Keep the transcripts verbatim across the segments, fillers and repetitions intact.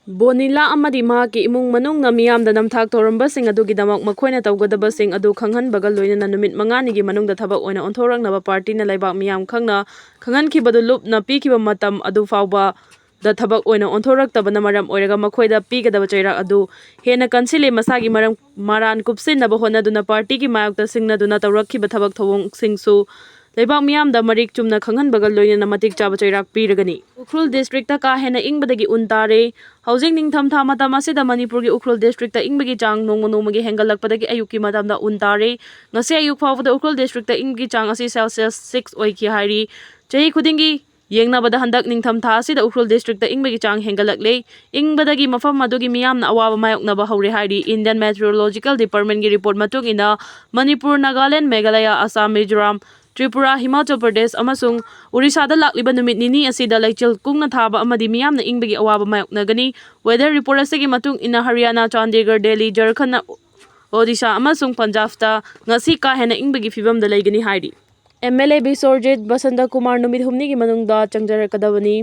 ꯕꯣꯅꯤꯂꯥ ꯑꯃꯗꯤ ꯃꯍꯥꯛꯀꯤ ꯏꯃꯨꯡ ꯃꯅꯨꯡꯅ ꯃꯤꯌꯥꯝꯗ ꯅꯝꯊꯥꯛ ꯊꯧꯔꯝꯕꯁꯤꯡ ꯑꯗꯨꯒꯤꯗꯃꯛ ꯃꯈꯣꯏꯅ ꯇꯧꯒꯗꯕꯁꯤꯡ ꯑꯗꯨ ꯈꯪꯍꯟꯕꯒ ꯂꯣꯏꯅꯅ ꯅꯨꯃꯤꯠ ꯃꯉꯥꯅꯤꯒꯤ ꯃꯅꯨꯡꯗ ꯊꯕꯛ ꯑꯣꯏꯅ ꯑꯣꯟꯊꯣꯔꯛꯅꯕ ꯄꯥꯔꯇꯤꯅ ꯂꯩꯕꯥꯛ ꯃꯤꯌꯥꯝ ꯈꯪꯅ ꯈꯪꯍꯟꯈꯤꯕꯗꯨ ꯂꯨꯞꯅ ꯄꯤꯈꯤꯕ ꯃꯇꯝ ꯑꯗꯨ ꯐꯥꯎꯕꯗ ꯊꯕꯛ ꯑꯣꯏꯅ ꯑꯣꯟꯊꯣꯔꯛꯇꯕꯅ ꯃꯔꯝ ꯑꯣꯏꯔꯒ ꯃꯈꯣꯏꯗ ꯄꯤꯒꯗꯕ ꯆꯩꯔꯥꯛ ꯑꯗꯨ ꯍꯦꯟꯅ ꯀꯟꯁꯤꯜꯂꯦ꯫ ꯃꯁꯥꯒꯤ ꯃꯔꯝ ꯃꯔꯥꯟ ꯀꯨꯞꯁꯤꯟꯅꯕ ꯍꯣꯠꯅꯗꯨꯅ ꯄꯥꯔꯇꯤꯒꯤ ꯃꯥꯌꯣꯛꯇ ꯁꯤꯡꯅꯗꯨꯅ ꯇꯧꯔꯛꯈꯤꯕ ꯊꯕꯛ ꯊꯧꯑꯣꯡꯁꯤꯡꯁꯨ ꯂꯩꯕꯥꯛ ꯃꯤꯌꯥꯝꯗ ꯃꯔꯤꯛ ꯆꯨꯝꯅ ꯈꯪꯍꯟꯕꯒ ꯂꯣꯏꯅꯅ ꯃꯇꯤꯛ ꯆꯥꯕ ꯆꯩꯔꯥꯛ ꯄꯤꯔꯒꯅꯤ꯫ ꯎꯈ꯭ꯔꯨꯜ ꯗꯤꯁꯇ꯭ꯔꯤꯛꯇ ꯀꯥ ꯍꯦꯟꯅ ꯏꯪꯕꯗꯒꯤ ꯎꯟ ꯇꯥꯔꯦ꯫ ꯍꯧꯖꯤꯛ ꯅꯤꯡꯊꯝꯊꯥ ꯃꯇꯝ ꯑꯁꯤꯗ ꯃꯅꯤꯄꯨꯔꯒꯤ ꯎꯈ꯭ꯔꯨꯜ ꯗꯤꯁꯇ꯭ꯔꯤꯛꯇ ꯏꯪꯕꯒꯤ ꯆꯥꯡ ꯅꯣꯡꯃ ꯅꯣꯡꯃꯒꯤ ꯍꯦꯟꯒꯠꯂꯛꯄꯗꯒꯤ ꯑꯌꯨꯛꯀꯤ ꯃꯇꯝꯗ ꯎꯟ ꯇꯥꯔꯦ꯫ ꯉꯁꯤ ꯑꯌꯨꯛ ꯐꯥꯎꯕꯗ ꯎꯈ꯭ꯔꯨꯜ ꯗꯤꯁꯇ꯭ꯔꯤꯛꯇ ꯏꯪꯕꯒꯤ ꯆꯥꯡ ꯑꯁꯤ ꯁꯦꯜꯁꯤꯌꯁ ꯁꯤꯛꯁ ꯑꯣꯏꯈꯤ ꯍꯥꯏꯔꯤ꯫ ꯆꯍꯤ ꯈꯨꯗꯤꯡꯒꯤ ꯌꯦꯡꯅꯕꯗ ꯍꯟꯗꯛ ꯅꯤꯡꯊꯝꯊꯥ ꯑꯁꯤꯗ ꯎꯈ꯭ꯔꯨꯜ ꯗꯤꯁꯇ꯭ꯔꯤꯛꯇ ꯏꯪꯕꯒꯤ ꯆꯥꯡ ꯍꯦꯟꯒꯠꯂꯛꯂꯦ꯫ ꯏꯪꯕꯗꯒꯤ ꯃꯐꯝ ꯑꯗꯨꯒꯤ ꯃꯤꯌꯥꯝꯅ ꯑꯋꯥꯕ ꯃꯥꯌꯣꯛꯅꯕ ꯍꯧꯔꯦ ꯍꯥꯏꯔꯤ꯫ ꯏꯟꯗꯤꯌꯟ ꯃꯦꯇꯤꯑꯣꯔꯣꯂꯣꯖꯤꯀꯦꯜ ꯗꯤꯄꯥꯔꯠꯃꯦꯟꯒꯤ ꯔꯤꯄꯣꯔꯠ ꯃꯇꯨꯡ ꯏꯟꯅ ꯃꯅꯤꯄꯨꯔ, ꯅꯥꯒꯥꯂꯦꯟ, ꯃꯦꯘꯥꯂꯌꯥ, ꯑꯁꯥꯝ, ꯃꯤꯖꯣꯔꯥꯝ, ꯇ꯭ꯔꯤꯄꯨꯔꯥ, ꯍꯤꯃꯥꯆꯜ ꯄ꯭ꯔꯗꯦꯁ ꯑꯃꯁꯨꯡ ꯎꯔꯤꯁꯥꯗ ꯂꯥꯛꯂꯤꯕ ꯅꯨꯃꯤꯠ ꯅꯤꯅꯤ ꯑꯁꯤꯗ ꯂꯩꯆꯤꯜ ꯀꯨꯡꯅ ꯊꯥꯕ ꯑꯃꯗꯤ ꯃꯤꯌꯥꯝꯅ ꯏꯪꯕꯒꯤ ꯑꯋꯥꯕ ꯃꯥꯌꯣꯛꯅꯒꯅꯤ꯫ ꯋꯦꯗꯔ ꯔꯤꯄꯣꯔꯠ ꯑꯁꯤꯒꯤ ꯃꯇꯨꯡ ꯏꯟꯅ ꯍꯔꯤꯌꯥꯅꯥ, ꯆꯥꯟꯗꯤꯒꯔ, ꯗꯦꯜꯂꯤ, ꯖꯔꯈꯟꯗ, ꯑꯣꯗꯤꯁꯥ ꯑꯃꯁꯨꯡ ꯄꯟꯖꯥꯕꯇ ꯉꯁꯤ ꯀꯥ ꯍꯦꯟꯅ ꯏꯪꯕꯒꯤ ꯐꯤꯕꯝꯗ ꯂꯩꯒꯅꯤ ꯍꯥꯏꯔꯤ꯫ M L A Bishorjit Basanta Kumar ꯅꯨꯃꯤꯠ ꯍꯨꯝꯅꯤꯒꯤ ꯃꯅꯨꯡꯗ ꯆꯪꯖꯔꯛꯀꯗꯕꯅꯤ꯫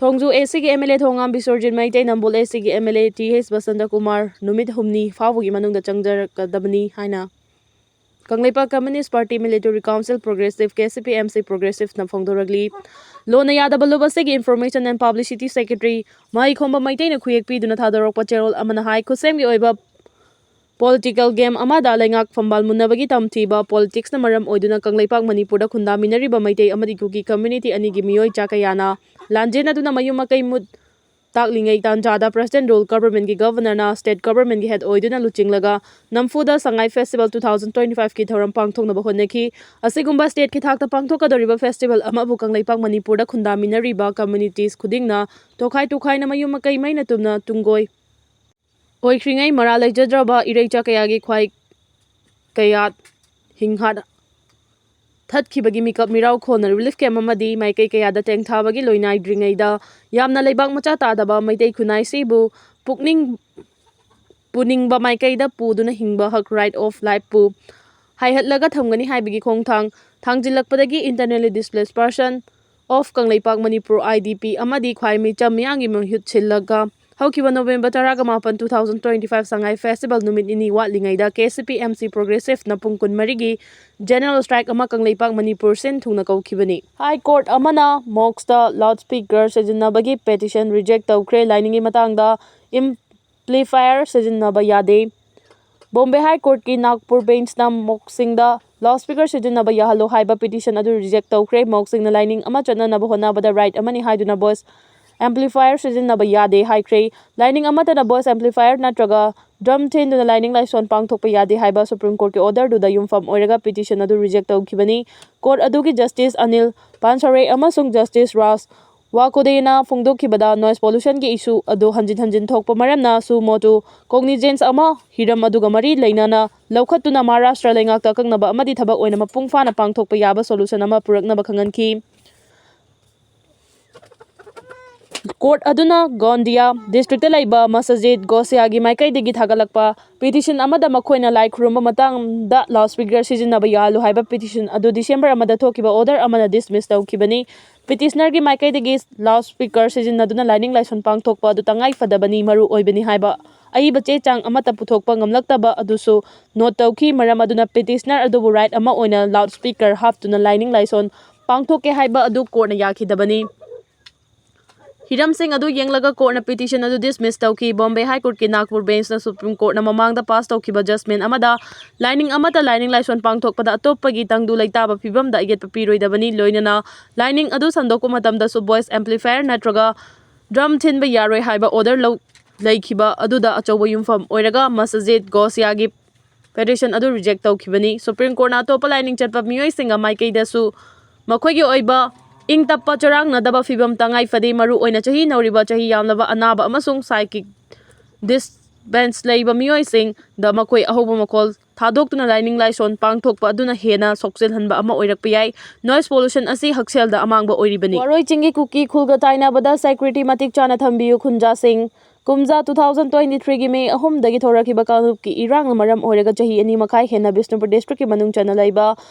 ꯊꯣꯡꯖꯨ ꯑꯦ ꯁꯤꯒꯤ M L A Thongam Bishorjit Meitei, Nambol A ꯁꯤꯒꯤ M L A T H Basanta Kumar ꯅꯨꯃꯤꯠ ꯍꯨꯝꯅꯤ ꯐꯥꯎꯕꯒꯤ ꯃꯅꯨꯡꯗ ꯆꯪꯖꯔꯛꯀꯗꯕꯅꯤ ꯍꯥꯏꯅ Kangleipak communist party military council progressive, K C P M C ꯄ꯭ꯔꯣꯒ꯭ꯔꯦꯁꯤꯚꯅ ꯐꯣꯡꯗꯣꯔꯛꯂꯤ꯫ ꯂꯣꯟꯅ ꯌꯥꯗꯕ ꯂꯨꯞ ꯑꯁꯤꯒꯤ ꯏꯟꯐꯣꯔꯃꯦꯁꯟ ꯑꯦꯟ ꯄꯕ꯭ꯂꯤꯁꯤꯇꯤ ꯁꯦꯀ꯭ꯔꯦꯇꯔꯤ ꯃꯍꯩꯈꯣꯝꯕ ꯃꯩꯇꯩꯅ ꯈꯨꯌꯦꯛ ꯄꯤꯗꯨꯅ ꯊꯥꯗꯣꯔꯛꯄ ꯆꯦꯔꯣꯜ ꯑꯃꯅ ꯍꯥꯏ, ꯈꯨꯠꯁꯦꯝꯒꯤ ꯑꯣꯏꯕ ꯄꯣꯂꯤꯇꯤꯀꯦꯜ ꯒꯦꯝ ꯑꯃꯗ ꯂꯩꯉꯥꯛ ꯐꯝꯕꯥꯜ ꯃꯨꯟꯅꯕꯒꯤ ꯇꯝꯊꯤꯕ ꯄꯣꯂꯤꯇꯤꯛꯁꯅ ꯃꯔꯝ ꯑꯣꯏꯗꯨꯅ ꯀꯪꯂꯩꯄꯥꯛ ꯃꯅꯤꯄꯨꯔꯗ ꯈꯨꯟꯗꯥꯃꯤꯟꯅꯔꯤꯕ ꯃꯩꯇꯩ ꯑꯃꯗꯤ ꯀꯨꯀꯤ ꯀꯝꯃ꯭ꯌꯨꯅꯤꯇꯤ ꯑꯅꯤꯒꯤ ꯃꯤꯑꯣꯏ ꯆꯥ ꯀꯌꯥꯅ ꯂꯥꯟꯖꯦꯟꯅꯗꯨꯅ ꯃꯌꯨꯝ ꯃꯀꯩ ꯃꯨꯠ ꯇꯥꯛꯂꯤꯉꯩ ꯇꯥꯟꯖꯥꯗ ꯄ꯭ꯔꯦꯁꯤꯗꯦꯟ ꯔꯨꯜ ꯒꯚꯔꯟꯃꯦꯟꯠꯀꯤ ꯒꯚꯔꯅꯔꯅ ꯁ꯭ꯇꯦꯠ ꯒꯚꯔꯟꯃꯦꯟꯠꯀꯤ ꯍꯦꯗ ꯑꯣꯏꯗꯨꯅ ꯂꯨꯆꯤꯡꯂꯒ ꯅꯝꯐꯨꯗ ꯁꯉꯥꯏ ꯐꯦꯁꯇꯤꯚꯦꯜ ꯇꯨ ꯊꯥꯎꯖꯟ ꯇ꯭ꯋꯦꯟꯇꯤ ꯐꯥꯏꯚꯀꯤ ꯊꯧꯔꯝ ꯄꯥꯡꯊꯣꯛꯅꯕ ꯍꯣꯠꯅꯈꯤ꯫ ꯑꯁꯤꯒꯨꯝꯕ ꯁ꯭ꯇꯦꯠꯀꯤ ꯊꯥꯛꯇ ꯄꯥꯡꯊꯣꯛꯀꯗꯧꯔꯤꯕ ꯐꯦꯁꯇꯤꯚꯦꯜ ꯑꯃꯕꯨ ꯀꯪꯂꯩꯄꯥꯛ ꯃꯅꯤꯄꯨꯔꯗ ꯈꯨꯟꯗꯥꯃꯤꯟꯅꯔꯤꯕ ꯀꯝꯃ꯭ꯌꯨꯅꯤꯇꯤꯁ ꯈꯨꯗꯤꯡꯅ ꯇꯣꯈꯥꯏ ꯇꯣꯈꯥꯏꯅ ꯃꯌꯨꯝ ꯃꯀꯩ ꯃꯩꯅ ꯇꯨꯝꯅ ꯇꯨꯡꯒꯣꯏ ꯑꯣꯏꯈ꯭ꯔꯤꯉꯩ ꯃꯔꯥ ꯂꯩꯖꯗ꯭ꯔꯕ ꯏꯔꯩꯆꯥ ꯀꯌꯥꯒꯤ ꯈ꯭ꯋꯥꯏ ꯀꯌꯥ ꯍꯤꯡꯍꯥꯠ ꯊꯠꯈꯤꯕꯒꯤ ꯃꯤꯀꯞ ꯃꯤꯔꯥꯎ ꯈꯣꯟꯅ ꯔꯤꯂꯤꯐ ꯀꯦꯝꯞ ꯑꯃꯗꯤ ꯃꯥꯏꯀꯩ ꯀꯌꯥꯗ ꯇꯦꯡꯊꯥꯕꯒꯤ ꯂꯣꯏꯅꯥꯏꯗ꯭ꯔꯤꯉꯩꯗ ꯌꯥꯝꯅ ꯂꯩꯕꯥꯛ ꯃꯆꯥ ꯇꯥꯗꯕ ꯃꯩꯇꯩ ꯈꯨꯟꯅꯥꯏꯁꯤꯕꯨ ꯄꯨꯛꯅꯤꯡ ꯄꯨꯅꯤꯡꯕ ꯃꯥꯏꯀꯩꯗ ꯄꯨꯗꯨꯅ ꯍꯤꯡꯕ ꯍꯛ, right of life, ꯄꯨ ꯍꯥꯏꯍꯠꯂꯒ ꯊꯝꯒꯅꯤ ꯍꯥꯏꯕꯒꯤ ꯈꯣꯡꯊꯥꯡ ꯊꯥꯡꯖꯤꯜꯂꯛꯄꯗꯒꯤ Internally Displaced Person of Kangleipak Manipur, I D ꯄꯤ, ꯑꯃꯗꯤ ꯈ꯭ꯋꯥꯏ ꯃꯤꯆꯝ ꯃꯤꯌꯥꯝꯒꯤ ꯃꯍꯨꯠ ꯁꯤꯜꯂꯒ ꯍꯧꯈꯤꯕ ꯅꯣꯕꯦꯝꯕꯔ ꯇꯔꯥꯃꯥꯄꯟ, two thousand twenty five Sangai festival ꯅꯨꯃꯤꯠ ꯅꯤꯅꯤ ꯋꯥꯠꯂꯤꯉꯩꯗ ꯀꯦ S C P M C ꯄ꯭ꯔꯣꯒ꯭ꯔꯦꯁꯤꯚꯅ ꯄꯨꯡ ꯀꯨꯟꯃꯔꯤꯒꯤ ꯖꯦꯅꯔꯦꯜ ꯁ꯭ꯇ꯭ꯔꯥꯏꯛ ꯑꯃ ꯀꯪꯂꯩꯄꯥꯛ ꯃꯅꯤꯄꯨꯔ ꯁꯤꯟ ꯊꯨꯡꯅ ꯀꯧꯈꯤꯕꯅꯤ꯫ ꯍꯥꯏ ꯀꯣꯔꯠ ꯑꯃꯅ ꯃꯣꯛꯁꯇ ꯂꯥꯎꯗ ꯁ꯭ꯄꯤꯀꯔ ꯁꯤꯖꯤꯟꯅꯕꯒꯤ ꯄꯦꯇꯤꯁꯟ ꯔꯤꯖꯦꯛ ꯇꯧꯈ꯭ꯔꯦ꯫ ꯂꯥꯏꯅꯤꯡꯒꯤ ꯃꯇꯥꯡꯗ ꯑꯦꯝꯄ꯭ꯂꯤꯐꯥꯌꯔ ꯁꯤꯖꯤꯟꯅꯕ ꯌꯥꯗꯦ꯫ ꯕꯣꯝꯕꯦ ꯍꯥꯏ ꯀꯣꯔꯠꯀꯤ ꯅꯥꯒꯄꯨꯔ ꯕꯦꯟꯆꯅ ꯃꯣꯛꯁꯤꯡꯗ ꯂꯥꯎꯗ ꯁ꯭ꯄꯤꯀꯔ ꯁꯤꯖꯤꯟꯅꯕ ꯌꯥꯍꯜꯂꯣ ꯍꯥꯏꯕ ꯄꯤꯇꯤꯁꯟ ꯑꯗꯨ ꯔꯤꯖꯦꯛ ꯇꯧꯈ꯭ꯔꯦ꯫ ꯃꯣꯛꯁꯤꯡꯅ ꯂꯥꯏꯅꯤꯡ ꯑꯃ ꯆꯠꯅꯅꯕ ꯍꯣꯠꯅꯕꯗ ꯔꯥꯏꯠ ꯑꯃꯅꯤ ꯍꯥꯏꯗꯨꯅ ꯚꯣꯏꯁ ꯑꯦꯝꯄ꯭ꯂꯤꯐꯥꯌꯔ ꯁꯤꯖꯤꯟꯅꯕ ꯌꯥꯗꯦ ꯍꯥꯏꯈ꯭ꯔꯦ꯫ ꯂꯥꯏꯅꯤꯡ ꯑꯃꯠꯇꯅ ꯚꯣꯏꯁ ꯑꯦꯝꯄ꯭ꯂꯤꯐꯥꯌꯔ ꯅꯠꯇ꯭ꯔꯒ ꯗ꯭ꯔꯝ ꯊꯤꯟꯗꯨꯅ ꯂꯥꯏꯅꯤꯡ ꯂꯥꯏꯁꯣꯟ ꯄꯥꯡꯊꯣꯛꯄ ꯌꯥꯗꯦ ꯍꯥꯏꯕ ꯁꯨꯄ꯭ꯔꯤꯝ ꯀꯣꯔꯠꯀꯤ ꯑꯣꯔꯗꯔꯗꯨꯗ ꯌꯨꯝꯐꯝ ꯑꯣꯏꯔꯒ ꯄꯤꯇꯤꯁꯟ ꯑꯗꯨ ꯔꯤꯖꯦꯛ ꯇꯧꯈꯤꯕꯅꯤ꯫ ꯀꯣꯔꯠ ꯑꯗꯨꯒꯤ ꯖꯁꯇꯤꯁ ꯑꯅꯤꯜ ꯄꯥꯟꯁꯥꯔꯦ ꯑꯃꯁꯨꯡ ꯖꯁꯇꯤꯁ ꯔꯥꯖ ꯋꯥꯀꯣꯗꯦꯅ ꯐꯣꯡꯗꯣꯛꯈꯤꯕꯗ, ꯅꯣꯏꯁ ꯄꯣꯂꯨꯁꯟꯒꯤ ꯏꯁꯨ ꯑꯗꯨ ꯍꯟꯖꯤꯟ ꯍꯟꯖꯤꯟ ꯊꯣꯛꯄ ꯃꯔꯝꯅ ꯁꯨ ꯃꯣꯇꯨ ꯀꯣꯒꯅꯤꯖꯦꯟꯁ ꯑꯃ ꯍꯤꯔꯝ ꯑꯗꯨꯒ ꯃꯔꯤ ꯂꯩꯅꯅ ꯂꯧꯈꯠꯇꯨꯅ ꯃꯍꯥꯔꯥꯁꯇ꯭ꯔ ꯂꯩꯉꯥꯛꯇ ꯑꯀꯛꯅꯕ ꯑꯃꯗꯤ ꯊꯕꯛ ꯑꯣꯏꯅ ꯃꯄꯨꯡ ꯐꯥꯅ ꯄꯥꯡꯊꯣꯛꯄ ꯌꯥꯕ ꯁꯣꯂꯨꯁꯟ ꯑꯃ ꯄꯨꯔꯛꯅꯕ ꯈꯪꯍꯟꯈꯤ꯫ ꯀꯣꯔꯠ ꯑꯗꯨꯅ ꯒꯣꯟꯗꯤꯌꯥ ꯗꯤꯁꯇ꯭ꯔꯤꯛꯇ ꯂꯩꯕ ꯃꯁꯖꯤꯗ ꯒꯣꯁꯤꯌꯥꯒꯤ ꯃꯥꯏꯀꯩꯗꯒꯤ ꯊꯥꯒꯠꯂꯛꯄ ꯄꯤꯇꯤꯁꯟ ꯑꯃꯗ ꯃꯈꯣꯏꯅ ꯂꯥꯏ ꯈꯨꯔꯨꯝꯕ ꯃꯇꯥꯡꯗ ꯂꯥꯎꯗ ꯁ꯭ꯄꯤꯀꯔ ꯁꯤꯖꯤꯟꯅꯕ ꯌꯥꯍꯜꯂꯨ ꯍꯥꯏꯕ ꯄꯤꯇꯤꯁꯟ ꯑꯗꯨ ꯗꯤꯁꯦꯝꯕꯔ ꯑꯃꯗ ꯊꯣꯛꯈꯤꯕ ꯑꯣꯔꯗꯔ ꯑꯃꯅ ꯗꯤꯁꯃꯤꯁ ꯇꯧꯈꯤꯕꯅꯤ꯫ ꯄꯤꯇꯤꯁꯅꯔꯒꯤ ꯃꯥꯏꯀꯩꯗꯒꯤ ꯂꯥꯎꯗ ꯁ꯭ꯄꯤꯀꯔ ꯁꯤꯖꯤꯟꯅꯗꯨꯅ ꯂꯥꯏꯅꯤꯡ ꯂꯥꯏꯁꯣꯟ ꯄꯥꯡꯊꯣꯛꯄ ꯑꯗꯨ ꯇꯉꯥꯏ ꯐꯗꯕꯅꯤ, ꯃꯔꯨ ꯑꯣꯏꯕꯅꯤ ꯍꯥꯏꯕ ꯑꯏꯕ ꯆꯦ ꯆꯥꯡ ꯑꯃꯠꯇ ꯄꯨꯊꯣꯛꯄ ꯉꯝꯂꯛꯇꯕ ꯑꯗꯨꯁꯨ ꯅꯣꯠ ꯇꯧꯈꯤ꯫ ꯃꯔꯝ ꯑꯗꯨꯅ ꯄꯤꯇꯤꯁꯅꯔ ꯑꯗꯨꯕꯨ ꯔꯥꯏꯠ ꯑꯃ ꯑꯣꯏꯅ ꯂꯥꯎꯗ ꯁ꯭ꯄꯤꯀꯔ ꯍꯥꯞꯇꯨꯅ ꯂꯥꯏꯅꯤꯡ ꯂꯥꯏꯁꯣꯟ ꯄꯥꯡꯊꯣꯛꯀꯦ ꯍꯥꯏꯕ ꯑꯗꯨ ꯀꯣꯔꯠꯅ ꯌꯥꯈꯤꯗꯕꯅꯤ꯫ ꯍꯤꯔꯝꯁꯤꯡ ꯑꯗꯨ ꯌꯦꯡꯂꯒ ꯀꯣꯔꯠꯅ ꯄꯤꯇꯤꯁꯟ ꯑꯗꯨ ꯗꯤꯁꯃꯤꯁ ꯇꯧꯈꯤ꯫ ꯕꯣꯝꯕꯦ ꯍꯥꯏ ꯀꯣꯔꯠꯀꯤ ꯅꯥꯒꯄꯨꯔ ꯕꯦꯟꯆꯅ ꯁꯨꯄ꯭ꯔꯤꯝ ꯀꯣꯔꯠꯅ ꯃꯃꯥꯡꯗ ꯄꯥꯁ ꯇꯧꯈꯤꯕ ꯖꯖꯃꯦꯟ ꯑꯃꯗ ꯂꯥꯏꯅꯤꯡ ꯑꯃꯠꯇ ꯂꯥꯏꯅꯤꯡ ꯂꯥꯏꯁꯣꯟ ꯄꯥꯡꯊꯣꯛꯄꯗ ꯑꯇꯣꯞꯄꯒꯤ ꯇꯪꯗꯨ ꯂꯩꯇꯥꯕ ꯐꯤꯕꯝꯗ ꯑꯌꯦꯠꯄ ꯄꯤꯔꯣꯏꯗꯕꯅꯤ, ꯂꯣꯏꯅꯅ ꯂꯥꯏꯅꯤꯡ ꯑꯗꯨ ꯁꯟꯗꯣꯛꯄ ꯃꯇꯝꯗꯁꯨ ꯚꯣꯏꯁ ꯑꯦꯝꯄ꯭ꯂꯤꯐꯥꯌꯔ ꯅꯠꯇ꯭ꯔꯒ ꯗ꯭ꯔꯝ ꯊꯤꯟꯕ ꯌꯥꯔꯣꯏ ꯍꯥꯏꯕ ꯑꯣꯔꯗꯔ ꯂꯧ-, ꯂꯩꯈꯤꯕ ꯑꯗꯨꯗ ꯑꯆꯧꯕ ꯌꯨꯝꯐꯝ ꯑꯣꯏꯔꯒ ꯃꯁꯖꯤꯗ ꯒꯣꯁꯤꯌꯥꯒꯤ ꯄꯦꯇꯤꯁꯟ ꯑꯗꯨ ꯔꯤꯖꯦꯛ ꯇꯧꯈꯤꯕꯅꯤ꯫ ꯁꯨꯄ꯭ꯔꯤꯝ ꯀꯣꯔꯠꯅ ꯑꯇꯣꯞꯄ ꯂꯥꯏꯅꯤꯡ ꯆꯠꯄ ꯃꯤꯑꯣꯏꯁꯤꯡꯒ ꯃꯥꯏꯀꯩꯗꯁꯨ ꯃꯈꯣꯏꯒꯤ ꯑꯣꯏꯕ ꯏꯪ ꯇꯞꯄ ꯆꯔꯥꯡꯅꯗꯕ ꯐꯤꯕꯝ ꯇꯉꯥꯏ ꯐꯗꯦ, ꯃꯔꯨ ꯑꯣꯏꯅ ꯆꯍꯤ ꯅꯧꯔꯤꯕ, ꯆꯍꯤ ꯌꯥꯝꯂꯕ, ꯑꯅꯥꯕ ꯑꯃꯁꯨꯡ ꯁꯥꯏꯀꯤꯛ ꯗꯤꯁꯕꯦꯟꯁ ꯂꯩꯕ ꯃꯤꯑꯣꯏꯁꯤꯡꯗ ꯃꯈꯣꯏ ꯑꯍꯧꯕ ꯃꯈꯣꯜ ꯊꯥꯗꯣꯛꯇꯨꯅ ꯂꯥꯏꯅꯤꯡ ꯂꯥꯏꯁꯣꯟ ꯄꯥꯡꯊꯣꯛꯄ ꯑꯗꯨꯅ ꯍꯦꯟꯅ ꯁꯣꯛꯆꯤꯜꯍꯟꯕ ꯑꯃ ꯑꯣꯏꯔꯛꯄ ꯌꯥꯏ꯫ ꯅꯣꯏꯁ ꯄꯣꯂꯨꯁꯟ ꯑꯁꯤ ꯍꯛꯁꯦꯜꯗ ꯑꯃꯥꯡꯕ ꯑꯣꯏꯔꯤꯕꯅꯤ꯫ ꯋꯥꯔꯣꯏ ꯆꯤꯡꯒꯤ ꯀꯨꯀꯤ ꯈꯨꯜꯒ ꯇꯥꯏꯅꯕꯗ ꯁꯦꯀ꯭ꯌꯨꯔꯤꯇꯤ ꯃꯇꯤꯛ ꯆꯥꯅ ꯊꯝꯕꯤꯌꯨ, ꯈꯨꯟꯖꯥꯁꯤꯡ꯫ ꯀꯨꯝꯖꯥ ꯇꯨ ꯊꯥꯎꯖꯟ ꯇ꯭ꯋꯦꯟꯇꯤ ꯊ꯭ꯔꯤꯒꯤ ꯃꯦ ꯑꯍꯨꯝꯗꯒꯤ ꯊꯣꯔꯛꯈꯤꯕ ꯀꯥꯡꯂꯨꯞꯀꯤ ꯏꯔꯥꯡꯅ ꯃꯔꯝ ꯑꯣꯏꯔꯒ ꯆꯍꯤ ꯑꯅꯤ ꯃꯈꯥꯏ ꯍꯦꯟꯅ ꯕꯤꯁꯅꯨꯄꯨꯔ ꯗꯤꯁꯇ꯭ꯔꯤꯛꯀꯤ ꯃꯅꯨꯡ ꯆꯟꯅ ꯂꯩꯕ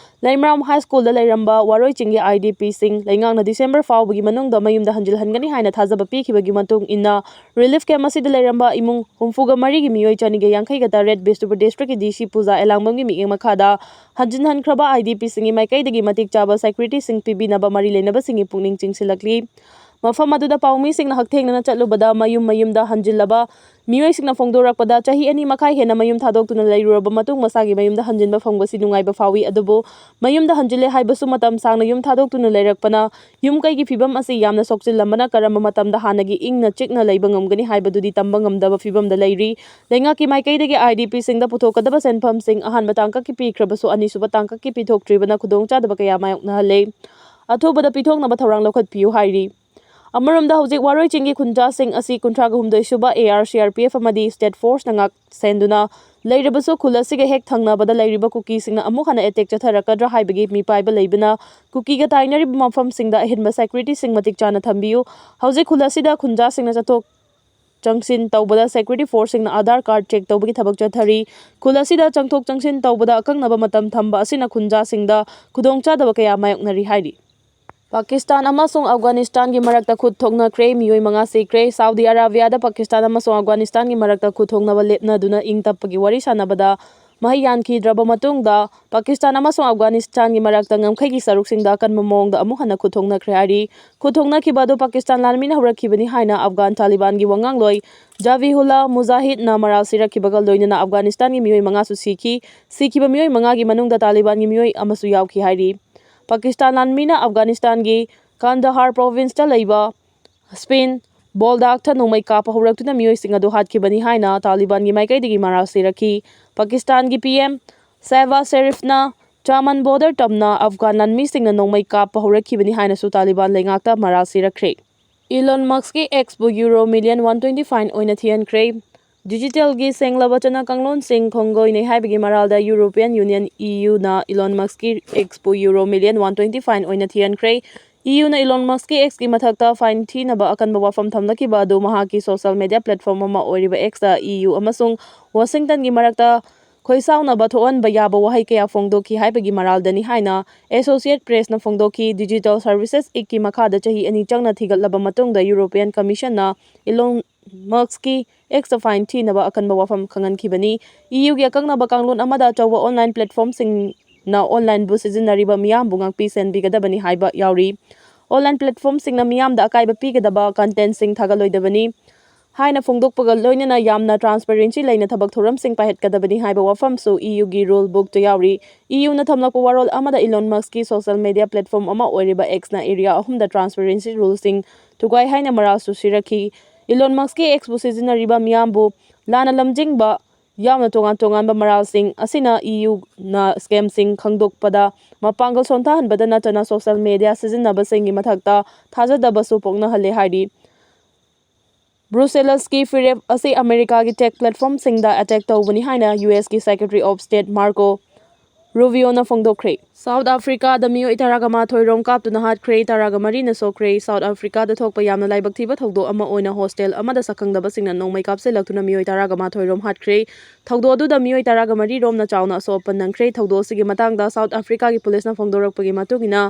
ꯂꯩꯃꯔꯥꯝ ꯍꯥꯏ ꯁ꯭ꯀꯨꯜꯗ ꯂꯩꯔꯝꯕ ꯋꯥꯔꯣꯏ ꯆꯤꯡꯒꯤ ꯑꯥꯏ ꯗꯤ ꯄꯤꯁꯤꯡ ꯂꯩꯉꯥꯛꯅ ꯗꯤꯁꯦꯝꯕꯔ ꯐꯥꯎꯕꯒꯤ ꯃꯅꯨꯡꯗ ꯃꯌꯨꯝꯗ ꯍꯟꯖꯤꯜꯍꯟꯒꯅꯤ ꯍꯥꯏꯅ ꯊꯥꯖꯕ ꯄꯤꯈꯤꯕꯒꯤ ꯃꯇꯨꯡ ꯏꯟꯅ, ꯔꯤꯂꯤꯐ ꯀꯦꯝꯞ ꯑꯁꯤꯗ ꯂꯩꯔꯝꯕ ꯏꯃꯨꯡ ꯍꯨꯝꯐꯨꯒ ꯃꯔꯤꯒꯤ ꯃꯤꯑꯣꯏ ꯆꯅꯤꯒ ꯌꯥꯡꯈꯩꯒ ꯇꯔꯦꯠ ꯕꯤꯁꯅꯨꯄꯨꯔ ꯗꯤꯁꯇ꯭ꯔꯤꯛꯀꯤ ꯗꯤ ꯁꯤ ꯄꯨꯖꯥ ꯑꯦꯂꯥꯡꯕꯝꯒꯤ ꯃꯤꯠꯌꯦꯡ ꯃꯈꯥꯗ ꯍꯟꯖꯤꯟꯍꯟꯈ꯭ꯔꯕ ꯑꯥꯏ ꯗꯤ ꯄꯤꯁꯤꯡꯒꯤ ꯃꯥꯏꯀꯩꯗꯒꯤ ꯃꯇꯤꯛ ꯆꯥꯕ ꯁꯦꯀ꯭ꯌꯨꯔꯤꯇꯤꯁꯤꯡ ꯄꯤꯕꯤꯅꯕ ꯃꯔꯤ ꯂꯩꯅꯕꯁꯤꯡꯒꯤ ꯄꯨꯛꯅꯤꯡ ꯆꯤꯡꯁꯤꯜꯂꯛꯂꯤ꯫ ꯃꯐꯝ ꯑꯗꯨꯗ ꯄꯥꯎꯃꯤꯁꯤꯡꯅ ꯍꯛꯊꯦꯡꯅꯅ ꯆꯠꯂꯨꯕꯗ ꯃꯌꯨꯝ ꯃꯌꯨꯝꯗ ꯍꯟꯖꯤꯜꯂꯕ ꯃꯤꯑꯣꯏꯁꯤꯡꯅ ꯐꯣꯡꯗꯣꯔꯛꯄꯗ, ꯆꯍꯤ ꯑꯅꯤ ꯃꯈꯥꯏ ꯍꯦꯟꯅ ꯃꯌꯨꯝ ꯊꯥꯗꯣꯛꯇꯨꯅ ꯂꯩꯔꯨꯔꯕ ꯃꯇꯨꯡ ꯃꯁꯥꯒꯤ ꯃꯌꯨꯝꯗ ꯍꯟꯖꯤꯟꯕ ꯐꯪꯕꯁꯤ ꯅꯨꯡꯉꯥꯏꯕ ꯐꯥꯎꯏ, ꯑꯗꯨꯕꯨ ꯃꯌꯨꯝꯗ ꯍꯟꯖꯤꯜꯂꯦ ꯍꯥꯏꯕꯁꯨ ꯃꯇꯝ ꯁꯥꯡꯅ ꯌꯨꯝ ꯊꯥꯗꯣꯛꯇꯨꯅ ꯂꯩꯔꯛꯄꯅ ꯌꯨꯝ ꯀꯩꯒꯤ ꯐꯤꯕꯝ ꯑꯁꯤ ꯌꯥꯝꯅ ꯁꯣꯛꯆꯤꯜꯂꯝꯕꯅ ꯀꯔꯝꯕ ꯃꯇꯝꯗ ꯍꯥꯟꯅꯒꯤ ꯏꯪꯅ ꯆꯤꯛꯅ ꯂꯩꯕ ꯉꯝꯒꯅꯤ ꯍꯥꯏꯕꯗꯨꯗꯤ ꯇꯝꯕ ꯉꯝꯗꯕ ꯐꯤꯕꯝꯗ ꯂꯩꯔꯤ꯫ ꯂꯩꯉꯥꯛꯀꯤ ꯃꯥꯏꯀꯩꯗꯒꯤ ꯑꯥꯏ ꯗꯤ ꯄꯤꯁꯤꯡꯗ ꯄꯨꯊꯣꯛꯀꯗꯕ ꯁꯦꯟꯐꯝꯁꯤꯡ ꯑꯍꯥꯟꯕ ꯇꯥꯡꯀꯛꯀꯤ ꯄꯤꯈ꯭ꯔꯕꯁꯨ ꯑꯅꯤꯁꯨꯕ ꯇꯥꯡꯀꯛꯀꯤ ꯄꯤꯊꯣꯛꯇ꯭ꯔꯤꯕꯅ ꯈꯨꯗꯣꯡꯆꯥꯗꯕ ꯀꯌꯥ ꯃꯥꯌꯣꯛꯅꯍꯜꯂꯦ꯫ ꯑꯊꯨꯕꯗ ꯄꯤꯊꯣꯛꯅꯕ ꯊꯧꯔꯥꯡ ꯂꯧꯈꯠꯄꯤꯌꯨ ꯍꯥꯏꯔꯤ꯫ ꯑꯃꯔꯣꯝꯗ ꯍꯧꯖꯤꯛ ꯋꯥꯔꯣꯏ ꯆꯤꯡꯒꯤ ꯈꯨꯟꯖꯥꯁꯤꯡ ꯑꯁꯤ ꯀꯨꯟꯊ꯭ꯔꯥꯒ ꯍꯨꯝꯗꯣꯏ ꯁꯨꯕ A R C R P F ꯑꯃꯗꯤ ꯁ꯭ꯇꯦꯠ ꯐꯣꯔꯁꯅ ꯉꯥꯛ ꯁꯦꯟꯗꯨꯅ ꯂꯩꯔꯕꯁꯨ, ꯈꯨꯜ ꯑꯁꯤꯒ ꯍꯦꯛ ꯊꯪꯅꯕꯗ ꯂꯩꯔꯤꯕ ꯀꯨꯀꯤꯁꯤꯡꯅ ꯑꯃꯨꯛ ꯍꯟꯅ ꯑꯦꯇꯦꯛ ꯆꯠꯊꯔꯛꯀꯗ꯭ꯔꯥ ꯍꯥꯏꯕꯒꯤ ꯃꯤꯄꯥꯏꯕ ꯂꯩꯕꯅ ꯀꯨꯀꯤꯒ ꯇꯥꯏꯅꯔꯤꯕ ꯃꯐꯝꯁꯤꯡꯗ ꯑꯍꯦꯟꯕ ꯁꯦꯀ꯭ꯌꯨꯔꯤꯇꯤꯁꯤꯡ ꯃꯇꯤꯛ ꯆꯥꯅ ꯊꯝꯕꯤꯌꯨ꯫ ꯍꯧꯖꯤꯛ ꯈꯨꯜ ꯑꯁꯤꯗ ꯈꯨꯟꯖꯥꯁꯤꯡꯅ ꯆꯠꯊꯣꯛ ꯆꯪꯁꯤꯟ ꯇꯧꯕꯗ ꯁꯦꯀ꯭ꯌꯨꯔꯤꯇꯤ ꯐꯣꯔꯁꯁꯤꯡꯅ ꯑꯥꯙꯥꯔ ꯀꯥꯔꯗ ꯆꯦꯛ ꯇꯧꯕꯒꯤ ꯊꯕꯛ ꯆꯠꯊꯔꯤ꯫ ꯈꯨꯜ ꯑꯁꯤꯗ ꯆꯪꯊꯣꯛ ꯆꯪꯁꯤꯟ ꯇꯧꯕꯗ ꯑꯀꯛꯅꯕ ꯃꯇꯝ ꯊꯝꯕ ꯑꯁꯤꯅ ꯈꯨꯟꯖꯥꯁꯤꯡꯗ ꯈꯨꯗꯣꯡꯆꯥꯗꯕ ꯀꯌꯥ ꯃꯥꯌꯣꯛꯅꯔꯤ ꯍꯥꯏꯔꯤ꯫ ꯄꯥꯀꯤꯁꯇꯥꯟ ꯑꯃꯁꯨꯡ ꯑꯐꯒꯥꯅꯤꯁꯇꯥꯟꯒꯤ ꯃꯔꯛꯇ ꯈꯨꯠ ꯊꯣꯛꯅꯈ꯭ꯔꯦ, ꯃꯤꯑꯣꯏ ꯃꯉꯥ ꯁꯤꯈ꯭ꯔꯦ꯫ ꯁꯥꯎꯗꯤ ꯑꯔꯥꯕꯤꯌꯥꯗ ꯄꯥꯀꯤꯁꯇꯥꯟ ꯑꯃꯁꯨꯡ ꯑꯐꯒꯥꯅꯤꯁꯇꯥꯟꯒꯤ ꯃꯔꯛꯇ ꯈꯨꯠ ꯊꯣꯛꯅꯕ ꯂꯦꯞꯅꯗꯨꯅ ꯏꯪ ꯇꯞꯄꯒꯤ ꯋꯥꯔꯤ ꯁꯥꯟꯅꯕꯗ ꯃꯍꯩ ꯌꯥꯟꯈꯤꯗ꯭ꯔꯕ ꯃꯇꯨꯡꯗ, ꯄꯥꯀꯤꯁꯇꯥꯟ ꯑꯃꯁꯨꯡ ꯑꯐꯒꯥꯅꯤꯁꯇꯥꯟꯒꯤ ꯃꯔꯛꯇ ꯉꯝꯈꯩꯒꯤ ꯁꯔꯨꯛꯁꯤꯡꯗ ꯑꯀꯟꯕ ꯃꯑꯣꯡꯗ ꯑꯃꯨꯛ ꯍꯟꯅ ꯈꯨꯠ ꯊꯣꯛꯅꯈ꯭ꯔꯦ ꯍꯥꯏꯔꯤ꯫ ꯈꯨꯠ ꯊꯣꯛꯅꯈꯤꯕ ꯑꯗꯨ ꯄꯥꯀꯤꯁꯇꯥꯟ ꯂꯥꯟꯃꯤꯅ ꯍꯧꯔꯛꯈꯤꯕꯅꯤ ꯍꯥꯏꯅ ꯑꯐꯒꯥꯟ ꯇꯥꯂꯤꯕꯥꯟꯒꯤ ꯋꯥꯉꯥꯡꯂꯣꯏ ꯖꯕꯤꯍꯨꯜꯂꯥ ꯃꯨꯖꯥꯍꯤꯗꯅ ꯃꯔꯥꯜ ꯁꯤꯔꯛꯈꯤꯕꯒ ꯂꯣꯏꯅꯅ ꯑꯐꯒꯥꯅꯤꯁꯇꯥꯟꯒꯤ ꯃꯤꯑꯣꯏ ꯃꯉꯥꯁꯨ ꯁꯤꯈꯤ꯫ ꯁꯤꯈꯤꯕ ꯃꯤꯑꯣꯏ ꯃꯉꯥꯒꯤ ꯃꯅꯨꯡꯗ ꯇꯥꯂꯤꯕꯥꯟꯒꯤ ꯃꯤꯑꯣꯏ ꯑꯃꯁꯨ ꯌꯥꯎꯈꯤ ꯍꯥꯏꯔꯤ꯫ ꯄꯥꯀꯤꯁꯇꯥꯟ ꯂꯥꯟꯃꯤꯅ ꯑꯐꯒꯥꯅꯤꯁꯇꯥꯟꯒꯤ ꯀꯥꯟꯗꯍꯥꯔ ꯄ꯭ꯔꯣꯚꯤꯟꯁꯇ ꯂꯩꯕ ꯁ꯭ꯄꯤꯟ ꯕꯣꯜꯗꯥꯛꯇ ꯅꯣꯡꯃꯩ ꯀꯥꯞꯄ ꯍꯧꯔꯛꯇꯨꯅ ꯃꯤꯑꯣꯏꯁꯤꯡ ꯑꯗꯨ ꯍꯥꯠꯈꯤꯕꯅꯤ ꯍꯥꯏꯅ ꯇꯥꯂꯤꯕꯥꯟꯒꯤ ꯃꯥꯏꯀꯩꯗꯒꯤ ꯃꯔꯥꯜ ꯁꯤꯔꯛꯈꯤ꯫ ꯄꯥꯀꯤꯁꯇꯥꯟꯒꯤ ꯄꯤ ꯑꯦꯝ ꯁꯦꯍꯕꯥꯖ ꯁꯦꯔꯤꯐꯅ ꯆꯥꯃꯟ ꯕꯣꯔꯗꯔ ꯇꯝꯅ ꯑꯐꯒꯥꯟ ꯂꯥꯟꯃꯤꯁꯤꯡꯅ ꯅꯣꯡꯃꯩ ꯀꯥꯞꯄ ꯍꯧꯔꯛꯈꯤꯕꯅꯤ ꯍꯥꯏꯅꯁꯨ ꯇꯥꯂꯤꯕꯥꯟ ꯂꯩꯉꯥꯛꯇ ꯃꯔꯥꯜ ꯁꯤꯔꯛꯈ꯭ꯔꯦ꯫ ꯏꯂꯣꯟ ꯃꯁꯛꯀꯤ ꯑꯦꯛꯁꯄꯨ euro million one twenty five ꯑꯣꯏꯅ ꯊꯤꯍꯟꯈ꯭ꯔꯦ꯫ ꯗꯤꯖꯤꯇꯦꯜꯒꯤ ꯁꯦꯡꯂꯕ ꯆꯠꯅ ꯀꯥꯡꯂꯣꯟꯁꯤꯡ ꯈꯣꯡꯒꯣꯏꯅꯩ ꯍꯥꯏꯕꯒꯤ ꯃꯔꯥꯜꯗ ꯌꯨꯔꯣꯄꯤꯌꯟ ꯌꯨꯅꯤꯌꯟ, ꯏ ꯌꯨꯅ ꯏꯂꯣꯟ ꯃꯁꯛꯀꯤ ꯑꯦꯛꯁꯄꯨ euro million one twenty five ꯑꯣꯏꯅ ꯊꯤꯍꯟꯈ꯭ꯔꯦ꯫ ꯏꯌꯨꯅ ꯏꯂꯣꯟ ꯃꯁꯛꯀꯤ ꯑꯦꯛꯁꯀꯤ ꯃꯊꯛꯇ ꯐꯥꯏꯟ ꯊꯤꯅꯕ ꯑꯀꯟꯕ ꯋꯥꯐꯝ ꯊꯝꯂꯛꯈꯤꯕ ꯑꯗꯨ ꯃꯍꯥꯛꯀꯤ ꯁꯣꯁꯤꯌꯦꯜ ꯃꯤꯗꯤꯌꯥ ꯄ꯭ꯂꯦꯠꯐꯣꯔꯝ ꯑꯃ ꯑꯣꯏꯔꯤꯕ ꯑꯦꯛꯁꯇ ꯏꯌꯨ ꯑꯃꯁꯨꯡ ꯋꯥꯁꯤꯡꯇꯟꯒꯤ ꯃꯔꯛꯇ ꯈꯣꯏꯁꯥꯎꯅꯕ ꯊꯣꯛꯍꯟꯕ ꯌꯥꯕ ꯋꯥꯍꯩ ꯀꯌꯥ ꯐꯣꯡꯗꯣꯛꯈꯤ ꯍꯥꯏꯕꯒꯤ ꯃꯔꯥꯜꯗꯅꯤ ꯍꯥꯏꯅ ꯑꯦꯁꯣꯁꯤꯌꯦꯠ ꯄ꯭ꯔꯦꯁꯅ ꯐꯣꯡꯗꯣꯛꯈꯤ꯫ ꯗꯤꯖꯤꯇꯦꯜ ꯁꯔꯚꯤꯁꯦꯁ ꯑꯦꯛꯀꯤ ꯃꯈꯥꯗ ꯆꯍꯤ ꯑꯅꯤ ꯆꯪꯅ ꯊꯤꯒꯠꯂꯕ ꯃꯇꯨꯡꯗ ꯌꯨꯔꯣꯄꯤꯌꯟ ꯀꯃꯤꯁꯟꯅ ꯏꯂꯣꯟ ꯃꯁꯛꯀꯤ ꯑꯦꯛꯁꯇ ꯐꯥꯏꯟ ꯊꯤꯅꯕ ꯑꯀꯟꯕ ꯋꯥꯐꯝ ꯈꯪꯍꯟꯈꯤꯕꯅꯤ꯫ ꯏꯌꯨꯒꯤ ꯑꯀꯛꯅꯕ ꯀꯥꯡꯂꯣꯟ ꯑꯃꯗ ꯑꯆꯧꯕ ꯑꯣꯟꯂꯥꯏꯟ ꯄ꯭ꯂꯦꯠꯐꯣꯔꯝꯁꯤꯡꯅ ꯑꯣꯟꯂꯥꯏꯟꯕꯨ ꯁꯤꯖꯤꯟꯅꯔꯤꯕ ꯃꯤꯌꯥꯝꯕꯨ ꯉꯥꯛꯄꯤ ꯁꯦꯟꯕꯤꯒꯗꯕꯅꯤ ꯍꯥꯏꯕ ꯌꯥꯎꯔꯤ꯫ ꯑꯣꯟꯂꯥꯏꯟ ꯄ꯭ꯂꯦꯠꯐꯣꯔꯝꯁꯤꯡꯅ ꯃꯤꯌꯥꯝꯗ ꯑꯀꯥꯏꯕ ꯄꯤꯒꯗꯕ ꯀꯟꯇꯦꯟꯠꯁꯤꯡ ꯊꯥꯒꯠꯂꯣꯏꯗꯕꯅꯤ ꯍꯥꯏꯅ ꯐꯣꯡꯗꯣꯛꯄꯒ ꯂꯣꯏꯅꯅ ꯌꯥꯝꯅ ꯇ꯭ꯔꯥꯟꯁꯄꯔꯦꯟꯁꯤ ꯂꯩꯅ ꯊꯕꯛ ꯊꯧꯔꯝꯁꯤꯡ ꯄꯥꯏꯈꯠꯀꯗꯕꯅꯤ ꯍꯥꯏꯕ ꯋꯥꯐꯝꯁꯨ ꯏꯌꯨꯒꯤ ꯔꯨꯜ ꯕꯨꯛꯇ ꯌꯥꯎꯔꯤ꯫ ꯏꯌꯨꯅ ꯊꯝꯂꯛꯄ ꯋꯥꯔꯣꯜ ꯑꯃꯗ ꯏꯂꯣꯟ ꯃꯁꯛꯀꯤ ꯁꯣꯁꯤꯌꯦꯜ ꯃꯤꯗꯤꯌꯥ ꯄ꯭ꯂꯦꯠꯐꯣꯔꯝ ꯑꯃ ꯑꯣꯏꯔꯤꯕ ꯑꯦꯛꯁꯅ ꯑꯦꯔꯤꯌꯥ ꯑꯍꯨꯝꯗ ꯇ꯭ꯔꯥꯟꯁꯄꯔꯦꯟꯁꯤ ꯔꯨꯜꯁꯤꯡ ꯊꯨꯒꯥꯏ ꯍꯥꯏꯅ ꯃꯔꯥꯜꯁꯨ ꯁꯤꯔꯛꯈꯤ꯫ ꯏꯂꯣꯟ ꯃꯁꯛꯀꯤ ꯑꯦꯛꯁꯄꯨ ꯁꯤꯖꯤꯟꯅꯔꯤꯕ ꯃꯤꯌꯥꯝꯕꯨ ꯂꯥꯟꯅ ꯂꯝꯖꯤꯡꯕ ꯌꯥꯎꯅ ꯇꯣꯉꯥꯟ ꯇꯣꯉꯥꯟꯕ ꯃꯔꯥꯜꯁꯤꯡ ꯑꯁꯤꯅ ꯏꯌꯨꯅ ꯁ꯭ꯀꯦꯝꯁꯤꯡ ꯈꯪꯗꯣꯛꯄꯗ ꯃꯄꯥꯡꯒꯜ ꯁꯣꯟꯊꯍꯟꯕꯗ ꯅꯠꯇꯅ ꯁꯣꯁꯤꯌꯦꯜ ꯃꯤꯗꯤꯌꯥ ꯁꯤꯖꯤꯟꯅꯕꯁꯤꯡꯒꯤ ꯃꯊꯛꯇ ꯊꯥꯖꯗꯕꯁꯨ ꯄꯣꯛꯅꯍꯜꯂꯦ ꯍꯥꯏꯔꯤ꯫ ꯕ꯭ꯔꯨꯁꯦꯂꯁꯀꯤ ꯐꯤꯔꯦꯞ ꯑꯁꯤ ꯑꯃꯦꯔꯤꯀꯥꯒꯤ ꯇꯦꯛ ꯄ꯭ꯂꯦꯠꯐꯣꯔꯝꯁꯤꯡꯗ ꯑꯦꯇꯦꯛ ꯇꯧꯕꯅꯤ ꯍꯥꯏꯅ ꯌꯨ ꯑꯦꯁꯀꯤ secretary of state Marco Rubio ꯐꯣꯡꯗꯣꯛꯈ꯭ꯔꯦ꯫ ꯁꯥꯎꯠ ꯑꯐ꯭ꯔꯤꯀꯥꯗ ꯃꯤꯑꯣꯏ ꯇꯔꯥꯒ ꯃꯥꯊꯣꯏ ꯔꯣꯝ ꯀꯥꯞꯇꯨꯅ ꯍꯥꯠꯈ꯭ꯔꯦ, ꯇꯔꯥꯒ ꯃꯔꯤꯅ ꯁꯣꯛꯈ꯭ꯔꯦ꯫ ꯁꯥꯎꯠ ꯑꯐ꯭ꯔꯤꯀꯥꯗ ꯊꯣꯛꯄ ꯌꯥꯝꯅ ꯂꯥꯏꯕꯛ ꯊꯤꯕ ꯊꯧꯗꯣꯛ ꯑꯃ ꯑꯣꯏꯅ ꯍꯣꯁꯇꯦꯜ ꯑꯃꯗ ꯁꯛꯈꯪꯗꯕꯁꯤꯡꯅ ꯅꯣꯡꯃꯩ ꯀꯥꯞꯁꯤꯜꯂꯛꯇꯨꯅ ꯃꯤꯑꯣꯏ ꯇꯔꯥꯒ ꯃꯥꯊꯣꯏ ꯔꯣꯝ ꯍꯥꯠꯈ꯭ꯔꯦ꯫ ꯊꯧꯗꯣꯛ ꯑꯗꯨꯗ ꯃꯤꯑꯣꯏ ꯇꯔꯥꯒ ꯃꯔꯤ ꯔꯣꯝꯅ ꯆꯥꯎꯅ ꯑꯁꯣꯛ ꯑꯄꯟ ꯅꯪꯈ꯭ꯔꯦ꯫ ꯊꯧꯗꯣꯛ ꯑꯁꯤꯒꯤ ꯃꯇꯥꯡꯗ ꯁꯥꯎꯠ ꯑꯐ꯭ꯔꯤꯀꯥꯒꯤ ꯄꯨꯂꯤꯁꯅ ꯐꯣꯡꯗꯣꯔꯛꯄꯒꯤ ꯃꯇꯨꯡ ꯏꯟꯅ,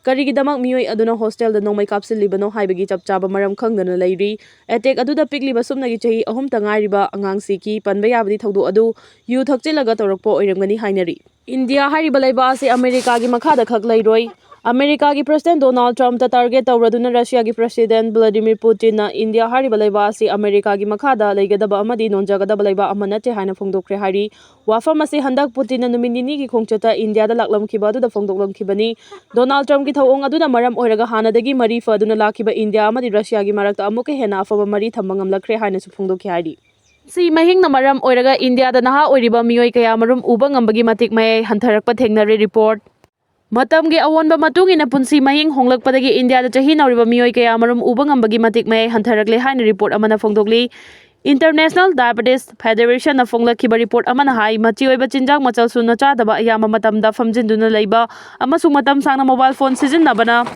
ꯀꯔꯤꯒꯤꯗꯃꯛ ꯃꯤꯑꯣꯏ ꯑꯗꯨꯅ ꯍꯣꯁꯇꯦꯜꯗ ꯅꯣꯡꯃꯩ ꯀꯥꯞꯁꯤꯜꯂꯤꯕꯅꯣ ꯍꯥꯏꯕꯒꯤ ꯆꯞ ꯆꯥꯕ ꯃꯔꯝ ꯈꯪꯗꯅ ꯂꯩꯔꯤ꯫ ꯑꯦꯇꯦꯛ ꯑꯗꯨꯗ ꯄꯤꯛꯂꯤꯕ ꯁꯨꯞꯅꯒꯤ ꯆꯍꯤ ꯑꯍꯨꯝꯇ ꯉꯥꯏꯔꯤꯕ ꯑꯉꯥꯡ ꯁꯤꯈꯤ꯫ ꯄꯟꯕ ꯌꯥꯕꯗꯤ ꯊꯧꯗꯣꯛ ꯑꯗꯨ ꯌꯨ ꯊꯛꯆꯤꯜꯂꯒ ꯇꯧꯔꯛꯄ ꯑꯣꯏꯔꯝꯒꯅꯤ ꯍꯥꯏꯅꯔꯤ꯫ ꯏꯟꯗꯤꯌꯥ ꯍꯥꯏꯔꯤꯕ ꯂꯩꯕꯥꯛ ꯑꯁꯤ ꯑꯃꯦꯔꯤꯀꯥꯒꯤ ꯃꯈꯥꯗ ꯈꯛ ꯂꯩꯔꯣꯏ꯫ ꯑꯃꯦꯔꯤꯀꯥꯒꯤ ꯄ꯭ꯔꯁꯤꯗꯦꯟꯠ ꯗꯣꯅꯥꯜꯗ ꯇ꯭ꯔꯝꯞꯇ ꯇꯥꯔꯒꯦꯠ ꯇꯧꯔꯗꯨꯅ ꯔꯁꯤꯌꯥꯒꯤ ꯄ꯭ꯔꯁꯤꯗꯦꯟꯠ ꯚ꯭ꯂꯥꯗꯤꯃꯤꯔ ꯄꯨꯇꯤꯟꯅ ꯏꯟꯗꯤꯌꯥ ꯍꯥꯏꯔꯤꯕ ꯂꯩꯕꯥꯛ ꯑꯁꯤ ꯑꯃꯦꯔꯤꯀꯥꯒꯤ ꯃꯈꯥꯗ ꯂꯩꯒꯗꯕ ꯑꯃꯗꯤ ꯅꯣꯟꯖꯒꯗꯕ ꯂꯩꯕꯥꯛ ꯑꯃ ꯅꯠꯇꯦ ꯍꯥꯏꯅ ꯐꯣꯡꯗꯣꯛꯈ꯭ꯔꯦ ꯍꯥꯏꯔꯤ꯫ ꯋꯥꯐꯝ ꯑꯁꯤ ꯍꯟꯗꯛ ꯄꯨꯇꯤꯟꯅ ꯅꯨꯃꯤꯠ ꯅꯤꯅꯤꯒꯤ ꯈꯣꯡꯆꯠꯇ ꯏꯟꯗꯤꯌꯥꯗ ꯂꯥꯛꯂꯝꯈꯤꯕ ꯑꯗꯨꯗ ꯐꯣꯡꯗꯣꯛꯂꯝꯈꯤꯕꯅꯤ꯫ ꯗꯣꯅꯥꯜꯗ ꯇ꯭ꯔꯝꯞꯀꯤ ꯊꯧꯑꯣꯡ ꯑꯗꯨꯅ ꯃꯔꯝ ꯑꯣꯏꯔꯒ ꯍꯥꯟꯅꯗꯒꯤ ꯃꯔꯤ ꯐꯗꯨꯅ ꯂꯥꯛꯈꯤꯕ ꯏꯟꯗꯤꯌꯥ ꯑꯃꯗꯤ ꯔꯁꯤꯌꯥꯒꯤ ꯃꯔꯛꯇ ꯑꯃꯨꯛꯀ ꯍꯦꯟꯅ ꯑꯐꯕ ꯃꯔꯤ ꯊꯝꯕ ꯉꯝꯂꯛꯈ꯭ꯔꯦ ꯍꯥꯏꯅꯁꯨ ꯐꯣꯡꯗꯣꯛꯈꯤ ꯍꯥꯏꯔꯤ꯫ ꯁꯤ ꯃꯍꯤꯡꯅ ꯃꯔꯝ ꯑꯣꯏꯔꯒ ꯏꯟꯗꯤꯌꯥꯗ ꯅꯍꯥ ꯑꯣꯏꯔꯤꯕ ꯃꯤꯑꯣꯏ ꯀꯌꯥꯃꯔꯨꯝ ꯎꯕ ꯉꯝꯕꯒꯤ ꯃꯇꯤꯛ ꯃꯌꯥꯏ ꯍꯟꯊꯔꯛꯄ ꯊꯦꯡꯅꯔꯦ꯫ ꯔꯤꯄꯣꯔꯠ꯫ ꯃꯇꯝꯒꯤ ꯑꯑꯣꯟꯕ ꯃꯇꯨꯡ ꯏꯟꯅ ꯄꯨꯟꯁꯤ ꯃꯍꯤꯡ ꯍꯣꯡꯂꯛꯄꯗꯒꯤ ꯏꯟꯗꯤꯌꯥꯗ ꯆꯍꯤ ꯅꯧꯔꯤꯕ ꯃꯤꯑꯣꯏ ꯀꯌꯥꯃꯔꯨꯝ ꯎꯕ ꯉꯝꯕꯒꯤ ꯃꯇꯤꯛ ꯃꯌꯥꯏ ꯍꯟꯊꯔꯛꯂꯦ ꯍꯥꯏꯅ ꯔꯤꯄꯣꯔꯠ ꯑꯃꯅ ꯐꯣꯡꯗꯣꯛꯂꯤ꯫ ꯏꯟꯇꯔꯅꯦꯁꯅꯦꯜ ꯗꯥꯏꯕꯦꯇꯤꯁ ꯐꯦꯗꯦꯔꯦꯁꯟꯅ ꯐꯣꯡꯂꯛꯈꯤꯕ ꯔꯤꯄꯣꯔꯠ ꯑꯃꯅ ꯍꯥꯏ, ꯃꯆꯤ ꯑꯣꯏꯕ ꯆꯤꯟꯖꯥꯛ ꯃꯆꯜ ꯁꯨꯅ ꯆꯥꯗꯕ, ꯑꯌꯥꯝꯕ ꯃꯇꯝꯗ ꯐꯝꯖꯤꯟꯗꯨꯅ ꯂꯩꯕ ꯑꯃꯁꯨꯡ ꯃꯇꯝ ꯁꯥꯡꯅ ꯃꯣꯕꯥꯏꯜ ꯐꯣꯟ ꯁꯤꯖꯤꯟꯅꯕꯅ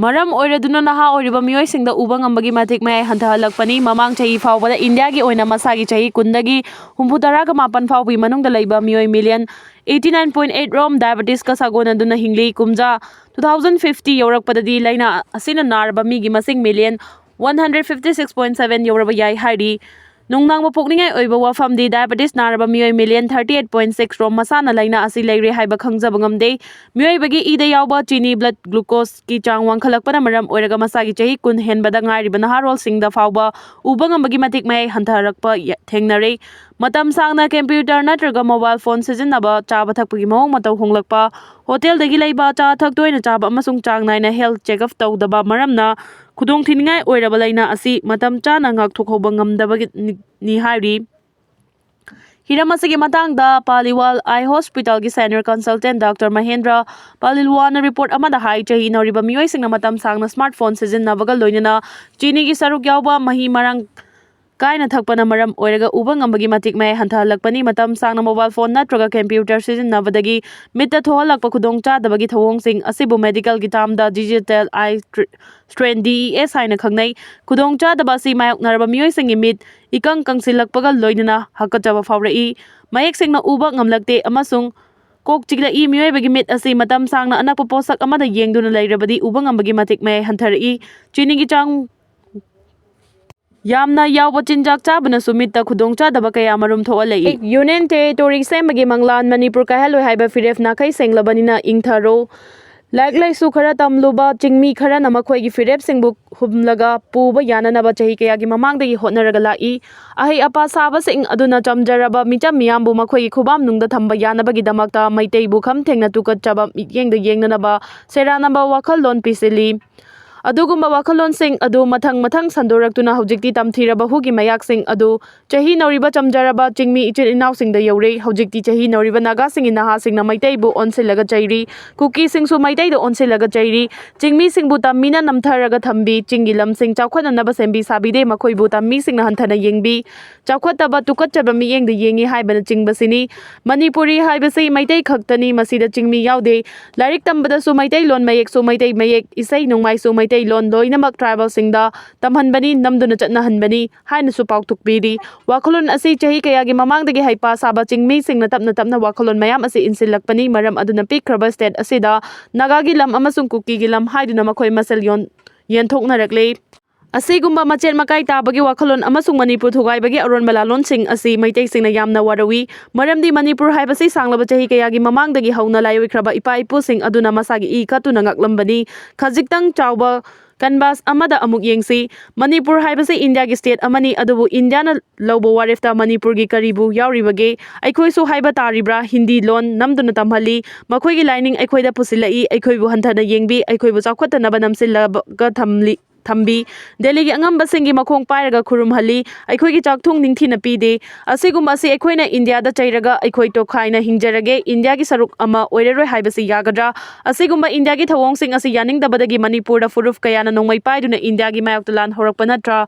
ꯃꯔꯝ ꯑꯣꯏꯔꯗꯨꯅ ꯅꯍꯥ ꯑꯣꯏꯔꯤꯕ ꯃꯤꯑꯣꯏꯁꯤꯡꯗ ꯎꯕ ꯉꯝꯕꯒꯤ ꯃꯇꯤꯛ ꯃꯌꯥꯏ ꯍꯟꯊꯍꯜꯂꯛꯄꯅꯤ꯫ ꯃꯃꯥꯡ ꯆꯍꯤ ꯐꯥꯎꯕꯗ ꯏꯟꯗꯤꯌꯥꯒꯤ ꯑꯣꯏꯅ ꯃꯁꯥꯒꯤ ꯆꯍꯤ ꯀꯨꯟꯗꯒꯤ ꯍꯨꯝꯐꯨ ꯇꯔꯥꯒ ꯃꯥꯄꯟ ꯐꯥꯎꯕꯒꯤ ꯃꯅꯨꯡꯗ ꯂꯩꯕ ꯃꯤꯑꯣꯏ million eighty nine point eight ꯔꯣꯝ ꯗꯥꯏꯕꯦꯇꯤꯁꯀ ꯁꯥꯒꯣꯟꯅꯗꯨꯅ ꯍꯤꯡꯂꯤ꯫ ꯀꯨꯝꯖꯥ two thousand fifty ꯌꯧꯔꯛꯄꯗꯗꯤ ꯂꯥꯏꯅꯥ ꯑꯁꯤꯅ ꯅꯥꯔꯕ ꯃꯤꯒꯤ ꯃꯁꯤꯡ million one hundred fifty six point seven ꯌꯧꯔꯕ ꯌꯥꯏ ꯍꯥꯏꯔꯤ꯫ ꯅꯨꯡꯅꯥꯡꯕ ꯄꯣꯛꯅꯤꯡꯉꯥꯏ ꯑꯣꯏꯕ ꯋꯥꯐꯝꯗꯤ ꯗꯥꯏꯕꯦꯇꯤꯁ ꯅꯥꯔꯕ ꯃꯤꯑꯣꯏ million thirty eight point six ꯔꯣꯝ ꯃꯁꯥꯅ ꯂꯥꯏꯅꯥ ꯑꯁꯤ ꯂꯩꯔꯦ ꯍꯥꯏꯕ ꯈꯪꯖꯕ ꯉꯝꯗꯦ꯫ ꯃꯤꯑꯣꯏꯕꯒꯤ ꯏꯗ ꯌꯥꯎꯕ ꯆꯤꯅꯤ, blood glucoseꯀꯤ ꯆꯥꯡ ꯋꯥꯡꯈꯠꯂꯛꯄꯅ ꯃꯔꯝ ꯑꯣꯏꯔꯒ ꯃꯁꯥꯒꯤ ꯆꯍꯤ ꯀꯨꯟ ꯍꯦꯟꯕꯗ ꯉꯥꯏꯔꯤꯕ ꯅꯍꯥꯔꯣꯜꯁꯤꯡꯗ ꯐꯥꯎꯕ ꯎꯕ ꯉꯝꯕꯒꯤ ꯃꯇꯤꯛ ꯃꯌꯥꯏ ꯍꯟꯊꯔꯛꯄ ꯌ-, ꯊꯦꯡꯅꯔꯦ꯫ ꯃꯇꯝ ꯁꯥꯡꯅ ꯀꯝꯄ꯭ꯌꯨꯇꯔ ꯅꯠꯇ꯭ꯔꯒ ꯃꯣꯕꯥꯏꯜ ꯐꯣꯟ ꯁꯤꯖꯤꯟꯅꯕ, ꯆꯥꯕ ꯊꯛꯄꯒꯤ ꯃꯑꯣꯡ ꯃꯇꯧ ꯍꯣꯡꯂꯛꯄ, ꯍꯣꯇꯦꯜꯗꯒꯤ ꯂꯩꯕ ꯑꯆꯥ ꯑꯊꯛ ꯇꯣꯏꯅ ꯆꯥꯕ ꯑꯃꯁꯨꯡ ꯆꯥꯡ ꯅꯥꯏꯅ health checkup ꯇꯧꯗꯕ ꯃꯔꯝꯅ ꯈꯨꯗꯣꯡꯊꯤꯅꯤꯡꯉꯥꯏ ꯑꯣꯏꯔꯕ ꯂꯥꯏꯅꯥ ꯑꯁꯤ ꯃꯇꯝ ꯆꯥꯅ ꯉꯥꯛꯊꯣꯛꯍꯧꯕ ꯉꯝꯗꯕꯅꯤ ꯍꯥꯏꯔꯤ꯫ ꯍꯤꯔꯝ ꯑꯁꯤꯒꯤ ꯃꯇꯥꯡꯗ ꯄꯥꯂꯤꯋꯥꯜ ꯑꯥꯏ ꯍꯣꯁꯄꯤꯇꯥꯜꯒꯤ senior consultant Doctor Mahendra ꯄꯥꯂꯤꯋꯥꯜꯅ report ꯑꯃꯗ ꯍꯥꯏ, ꯆꯍꯤ ꯅꯧꯔꯤꯕ ꯃꯤꯑꯣꯏꯁꯤꯡꯅ ꯃꯇꯝ ꯁꯥꯡꯅ smartphone ꯁꯤꯖꯤꯟꯅꯕꯒ ꯂꯣꯏꯅꯅ ꯆꯤꯅꯤꯒꯤ ꯁꯔꯨꯛ ꯌꯥꯎꯕ ꯃꯍꯤ ꯃꯔꯥꯡ ꯀꯥꯏꯅ ꯊꯛꯄꯅ ꯃꯔꯝ ꯑꯣꯏꯔꯒ ꯎꯕ ꯉꯝꯕꯒꯤ ꯃꯇꯤꯛ ꯃꯌꯥꯏ ꯍꯟꯊꯍꯜꯂꯛꯄꯅꯤ꯫ ꯃꯇꯝ ꯁꯥꯡꯅ ꯃꯣꯕꯥꯏꯜ ꯐꯣꯟ ꯅꯠꯇ꯭ꯔꯒ ꯀꯝꯄ꯭ꯌꯨꯇꯔ ꯁꯤꯖꯤꯟꯅꯕꯗꯒꯤ ꯃꯤꯠꯇ ꯊꯣꯛꯍꯜꯂꯛꯄ ꯈꯨꯗꯣꯡꯆꯥꯗꯕꯒꯤ ꯊꯧꯑꯣꯡꯁꯤꯡ ꯑꯁꯤꯕꯨ medical ꯒꯤ term ꯗ digital eye stra-, strain, D E S ꯍꯥꯏꯅ ꯈꯪꯅꯩ꯫ ꯈꯨꯗꯣꯡꯆꯥꯗꯕ ꯑꯁꯤ ꯃꯥꯌꯣꯛꯅꯔꯕ ꯃꯤꯑꯣꯏꯁꯤꯡꯒꯤ ꯃꯤꯠ ꯏꯀꯪ ꯀꯪꯁꯤꯜꯂꯛꯄꯒ ꯂꯣꯏꯅꯅ ꯍꯥꯀꯠꯆꯕ ꯐꯥꯎꯔꯛꯏ, ꯃꯌꯦꯛ ꯁꯦꯡꯅ ꯎꯕ ꯉꯝꯂꯛꯇꯦ ꯑꯃꯁꯨꯡ ꯀꯣꯛ ꯆꯤꯛꯂꯛꯏ꯫ ꯃꯤꯑꯣꯏꯕꯒꯤ ꯃꯤꯠ ꯑꯁꯤ ꯃꯇꯝ ꯁꯥꯡꯅ ꯑꯅꯛꯄ ꯄꯣꯠꯁꯛ ꯑꯃꯗ ꯌꯦꯡꯗꯨꯅ ꯂꯩꯔꯕꯗꯤ ꯎꯕ ꯉꯝꯕꯒꯤ ꯃꯇꯤꯛ ꯃꯌꯥꯏ ꯍꯟꯊꯔꯛꯏ꯫ ꯆꯤꯅꯤꯒꯤ ꯆꯥꯡ ꯌꯥꯝꯅ ꯌꯥꯎꯕ ꯆꯤꯟꯖꯥꯛ ꯆꯥꯕꯅꯁꯨ ꯃꯤꯠꯇ ꯈꯨꯗꯣꯡꯆꯥꯗꯕ ꯀꯌꯥ ꯃꯔꯨꯝ ꯊꯣꯛꯍꯜꯂꯛꯏ꯫ Union Territory ꯁꯦꯝꯕꯒꯤ ꯃꯪꯂꯥꯟ ꯃꯅꯤꯄꯨꯔ ꯀꯥꯏꯍꯜꯂꯣꯏ ꯍꯥꯏꯕ ꯐꯤꯔꯦꯞ ꯅꯥꯈꯩ ꯁꯦꯡꯂꯕꯅꯤꯅ ꯏꯪꯊꯔꯣ꯫ ꯂꯥꯏꯔꯤꯛ ꯂꯥꯏꯁꯨ ꯈꯔ ꯇꯝꯂꯨꯕ ꯆꯤꯡꯃꯤ ꯈꯔꯅ ꯃꯈꯣꯏꯒꯤ ꯐꯤꯔꯦꯞꯁꯤꯡꯕꯨ ꯍꯨꯝꯂꯒ ꯄꯨꯕ ꯌꯥꯅꯅꯕ ꯆꯍꯤ ꯀꯌꯥꯒꯤ ꯃꯃꯥꯡꯗꯒꯤ ꯍꯣꯠꯅꯔꯒ ꯂꯥꯛꯏ꯫ ꯑꯍꯩ ꯑꯄꯥ ꯁꯥꯕꯁꯤꯡ ꯑꯗꯨꯅ ꯆꯝꯖꯔꯕ ꯃꯤꯆꯝ ꯃꯤꯌꯥꯝꯕꯨ ꯃꯈꯣꯏꯒꯤ ꯈꯨꯕꯥꯝꯅꯨꯡꯗ ꯊꯝꯕ ꯌꯥꯅꯕꯒꯤꯗꯃꯛꯇ ꯃꯩꯇꯩꯕꯨ ꯈꯝ ꯊꯦꯡꯅ ꯇꯨꯀꯠꯆꯕ ꯃꯤꯠꯌꯦꯡꯗ ꯌꯦꯡꯅꯅꯕ ꯁꯦꯔꯥꯟꯅꯕ ꯋꯥꯈꯜꯂꯣꯟ ꯄꯤꯁꯤꯜꯂꯤ꯫ ꯑꯗꯨꯒꯨꯝꯕ ꯋꯥꯈꯜꯂꯣꯟꯁꯤꯡ ꯑꯗꯨ ꯃꯊꯪ ꯃꯊꯪ ꯁꯟꯗꯣꯔꯛꯇꯨꯅ ꯍꯧꯖꯤꯛꯇꯤ ꯇꯝꯊꯤꯔꯕ ꯍꯨꯒꯤ ꯃꯌꯥꯛꯁꯤꯡ ꯑꯗꯨ ꯆꯍꯤ ꯅꯧꯔꯤꯕ ꯆꯝꯖꯔꯕ ꯆꯤꯡꯃꯤ ꯏꯆꯤꯜ ꯏꯅꯥꯎꯁꯤꯡꯗ ꯌꯧꯔꯦ꯫ ꯍꯧꯖꯤꯛꯇꯤ ꯆꯍꯤ ꯅꯧꯔꯤꯕ ꯅꯥꯒꯥꯁꯤꯡꯒꯤ ꯅꯍꯥꯁꯤꯡꯅ ꯃꯩꯇꯩꯕꯨ ꯑꯣꯟꯁꯤꯜꯂꯒ ꯆꯩꯔꯤ꯫ ꯀꯨꯀꯤꯁꯤꯡꯁꯨ ꯃꯩꯇꯩꯗ ꯑꯣꯟꯁꯤꯜꯂꯒ ꯆꯩꯔꯤ꯫ ꯆꯤꯡꯃꯤꯁꯤꯡꯕꯨ ꯇꯝꯃꯤꯅ ꯅꯝꯊꯔꯒ ꯊꯝꯕꯤ꯫ ꯆꯤꯡꯒꯤ ꯂꯝꯁꯤꯡ ꯆꯥꯎꯈꯠꯅꯅꯕ ꯁꯦꯝꯕꯤ ꯁꯥꯕꯤꯗꯦ꯫ ꯃꯈꯣꯏꯕꯨ ꯇꯝꯃꯤꯁꯤꯡꯅ ꯍꯟꯊꯅ ꯌꯦꯡꯕꯤ꯫ ꯆꯥꯎꯈꯠꯇꯕ ꯇꯨꯀꯠꯆꯕ ꯃꯤꯠꯌꯦꯡꯗ ꯌꯦꯡꯉꯤ ꯍꯥꯏꯕꯅꯆꯤꯡꯕꯁꯤꯅꯤ꯫ ꯃꯅꯤꯄꯨꯔꯤ ꯍꯥꯏꯕꯁꯤ ꯃꯩꯇꯩ ꯈꯛꯇꯅꯤ꯫ ꯃꯁꯤꯗ ꯆꯤꯡꯃꯤ ꯌꯥꯎꯗꯦ꯫ ꯂꯥꯏꯔꯤꯛ ꯇꯝꯕꯗꯁꯨ ꯃꯩꯇꯩꯂꯣꯟ ꯃꯌꯦꯛꯁꯨ ꯃꯩꯇꯩ ꯃꯌꯦꯛ, ꯏꯁꯩ ꯅꯣꯡꯃꯥꯏꯁꯨ ꯃꯩꯇꯩꯂꯣꯟ ꯂꯣꯏꯅꯃꯛ ꯇ꯭ꯔꯥꯏꯕꯦꯜꯁꯤꯡꯗ ꯇꯝꯍꯟꯕꯅꯤ, ꯅꯝꯗꯨꯅ ꯆꯠꯅꯍꯟꯕꯅꯤ ꯍꯥꯏꯅꯁꯨ ꯄꯥꯎꯊꯣꯛꯄꯤꯔꯤ꯫ ꯋꯥꯈꯜꯂꯣꯟ ꯑꯁꯤ ꯆꯍꯤ ꯀꯌꯥꯒꯤ ꯃꯃꯥꯡꯗꯒꯤ ꯍꯩꯄꯥ ꯁꯥꯕ ꯆꯤꯡꯃꯤꯁꯤꯡꯅ ꯇꯞꯅ ꯇꯞꯅ ꯋꯥꯈꯜꯂꯣꯟ ꯃꯌꯥꯝ ꯑꯁꯤ ꯏꯟꯁꯤꯜꯂꯛꯄꯅꯤ꯫ ꯃꯔꯝ ꯑꯗꯨꯅ ꯄꯤꯛꯈ꯭ꯔꯕ ꯁ꯭ꯇꯦꯠ ꯑꯁꯤꯗ ꯅꯥꯒꯥꯒꯤ ꯂꯝ ꯑꯃꯁꯨꯡ ꯀꯨꯀꯤꯒꯤ ꯂꯝ ꯍꯥꯏꯗꯨꯅ ꯃꯈꯣꯏ ꯃꯁꯦꯜ ꯌꯣꯟ-, ꯌꯦꯟꯊꯣꯛꯅꯔꯛꯂꯦ꯫ ꯑꯁꯤꯒꯨꯝꯕ ꯃꯆꯦꯠ ꯃꯀꯥꯏ ꯇꯥꯕꯒꯤ ꯋꯥꯈꯜꯂꯣꯟ ꯑꯃꯁꯨꯡ ꯃꯅꯤꯄꯨꯔ ꯊꯨꯒꯥꯏꯕꯒꯤ ꯑꯔꯣꯟꯕ ꯂꯥꯂꯣꯟꯁꯤꯡ ꯑꯁꯤ ꯃꯩꯇꯩꯁꯤꯡꯅ ꯌꯥꯝꯅ ꯋꯥꯔꯧꯏ꯫ ꯃꯔꯝꯗꯤ ꯃꯅꯤꯄꯨꯔ ꯍꯥꯏꯕꯁꯤ ꯁꯥꯡꯂꯕ ꯆꯍꯤ ꯀꯌꯥꯒꯤ ꯃꯃꯥꯡꯗꯒꯤ ꯍꯧꯅ ꯂꯥꯏꯑꯣꯏꯈ꯭ꯔꯕ ꯏꯄꯥ ꯏꯄꯨꯁꯤꯡ ꯑꯗꯨꯅ ꯃꯁꯥꯒꯤ ꯏ ꯀꯠꯇꯨꯅ ꯉꯥꯛꯂꯝꯕꯅꯤ꯫ ꯈꯖꯤꯛꯇꯪ ꯆꯥꯎꯕ ꯀꯟꯚꯥꯁ ꯑꯃꯗ ꯑꯃꯨꯛ ꯌꯦꯡꯁꯤ꯫ ꯃꯅꯤꯄꯨꯔ ꯍꯥꯏꯕꯁꯤ ꯏꯟꯗꯤꯌꯥꯒꯤ ꯁ꯭ꯇꯦꯠ ꯑꯃꯅꯤ, ꯑꯗꯨꯕꯨ ꯏꯟꯗꯤꯌꯥꯅ ꯂꯧꯕ ꯋꯥꯔꯦꯞꯇ ꯃꯅꯤꯄꯨꯔꯒꯤ ꯀꯔꯤꯕꯨ ꯌꯥꯎꯔꯤꯕꯒꯦ? ꯑꯩꯈꯣꯏꯁꯨ ꯍꯥꯏꯕ ꯇꯥꯔꯤꯕ꯭ꯔꯥ? ꯍꯤꯟꯗꯤ ꯂꯣꯟ ꯅꯝꯗꯨꯅ ꯇꯝꯍꯜꯂꯤ꯫ ꯃꯈꯣꯏꯒꯤ ꯂꯥꯏꯅꯤꯡ ꯑꯩꯈꯣꯏꯗ ꯄꯨꯁꯤꯜꯂꯛꯏ꯫ ꯑꯩꯈꯣꯏꯕꯨ ꯍꯟꯊꯅ ꯌꯦꯡꯕꯤ꯫ ꯑꯩꯈꯣꯏꯕꯨ ꯆꯥꯎꯈꯠꯇꯅꯕ ꯅꯝꯁꯤꯜꯂꯒ ꯊꯝꯂꯤ꯫ ꯊꯝꯕꯤ꯫ ꯗꯦꯜꯂꯤꯒꯤ ꯑꯉꯝꯕꯁꯤꯡꯒꯤ ꯃꯈꯣꯡ ꯄꯥꯏꯔꯒ ꯈꯨꯔꯨꯝꯍꯜꯂꯤ꯫ ꯑꯩꯈꯣꯏꯒꯤ ꯆꯥꯛꯊꯨꯡ ꯅꯤꯡꯊꯤꯅ ꯄꯤꯗꯦ꯫ ꯑꯁꯤꯒꯨꯝꯕ ꯑꯁꯤ ꯑꯩꯈꯣꯏꯅ ꯏꯟꯗꯤꯌꯥꯗ ꯆꯩꯔꯒ ꯑꯩꯈꯣꯏ ꯇꯣꯈꯥꯏꯅ ꯍꯤꯡꯖꯔꯒꯦ, ꯏꯟꯗꯤꯌꯥꯒꯤ ꯁꯔꯨꯛ ꯑꯃ ꯑꯣꯏꯔꯔꯣꯏ ꯍꯥꯏꯕꯁꯤ ꯌꯥꯒꯗ꯭ꯔꯥ? ꯑꯁꯤꯒꯨꯝꯕ ꯏꯟꯗꯤꯌꯥꯒꯤ ꯊꯧꯑꯣꯡꯁꯤꯡ ꯑꯁꯤ ꯌꯥꯅꯤꯡꯗꯕꯗꯒꯤ ꯃꯅꯤꯄꯨꯔꯗ ꯐꯨꯔꯨꯞ ꯀꯌꯥꯅ ꯅꯣꯡꯃꯩ ꯄꯥꯏꯗꯨꯅ ꯏꯟꯗꯤꯌꯥꯒꯤ ꯃꯥꯌꯣꯛꯇ ꯂꯥꯟ ꯍꯧꯔꯛꯄ ꯅꯠꯇ꯭ꯔꯥ?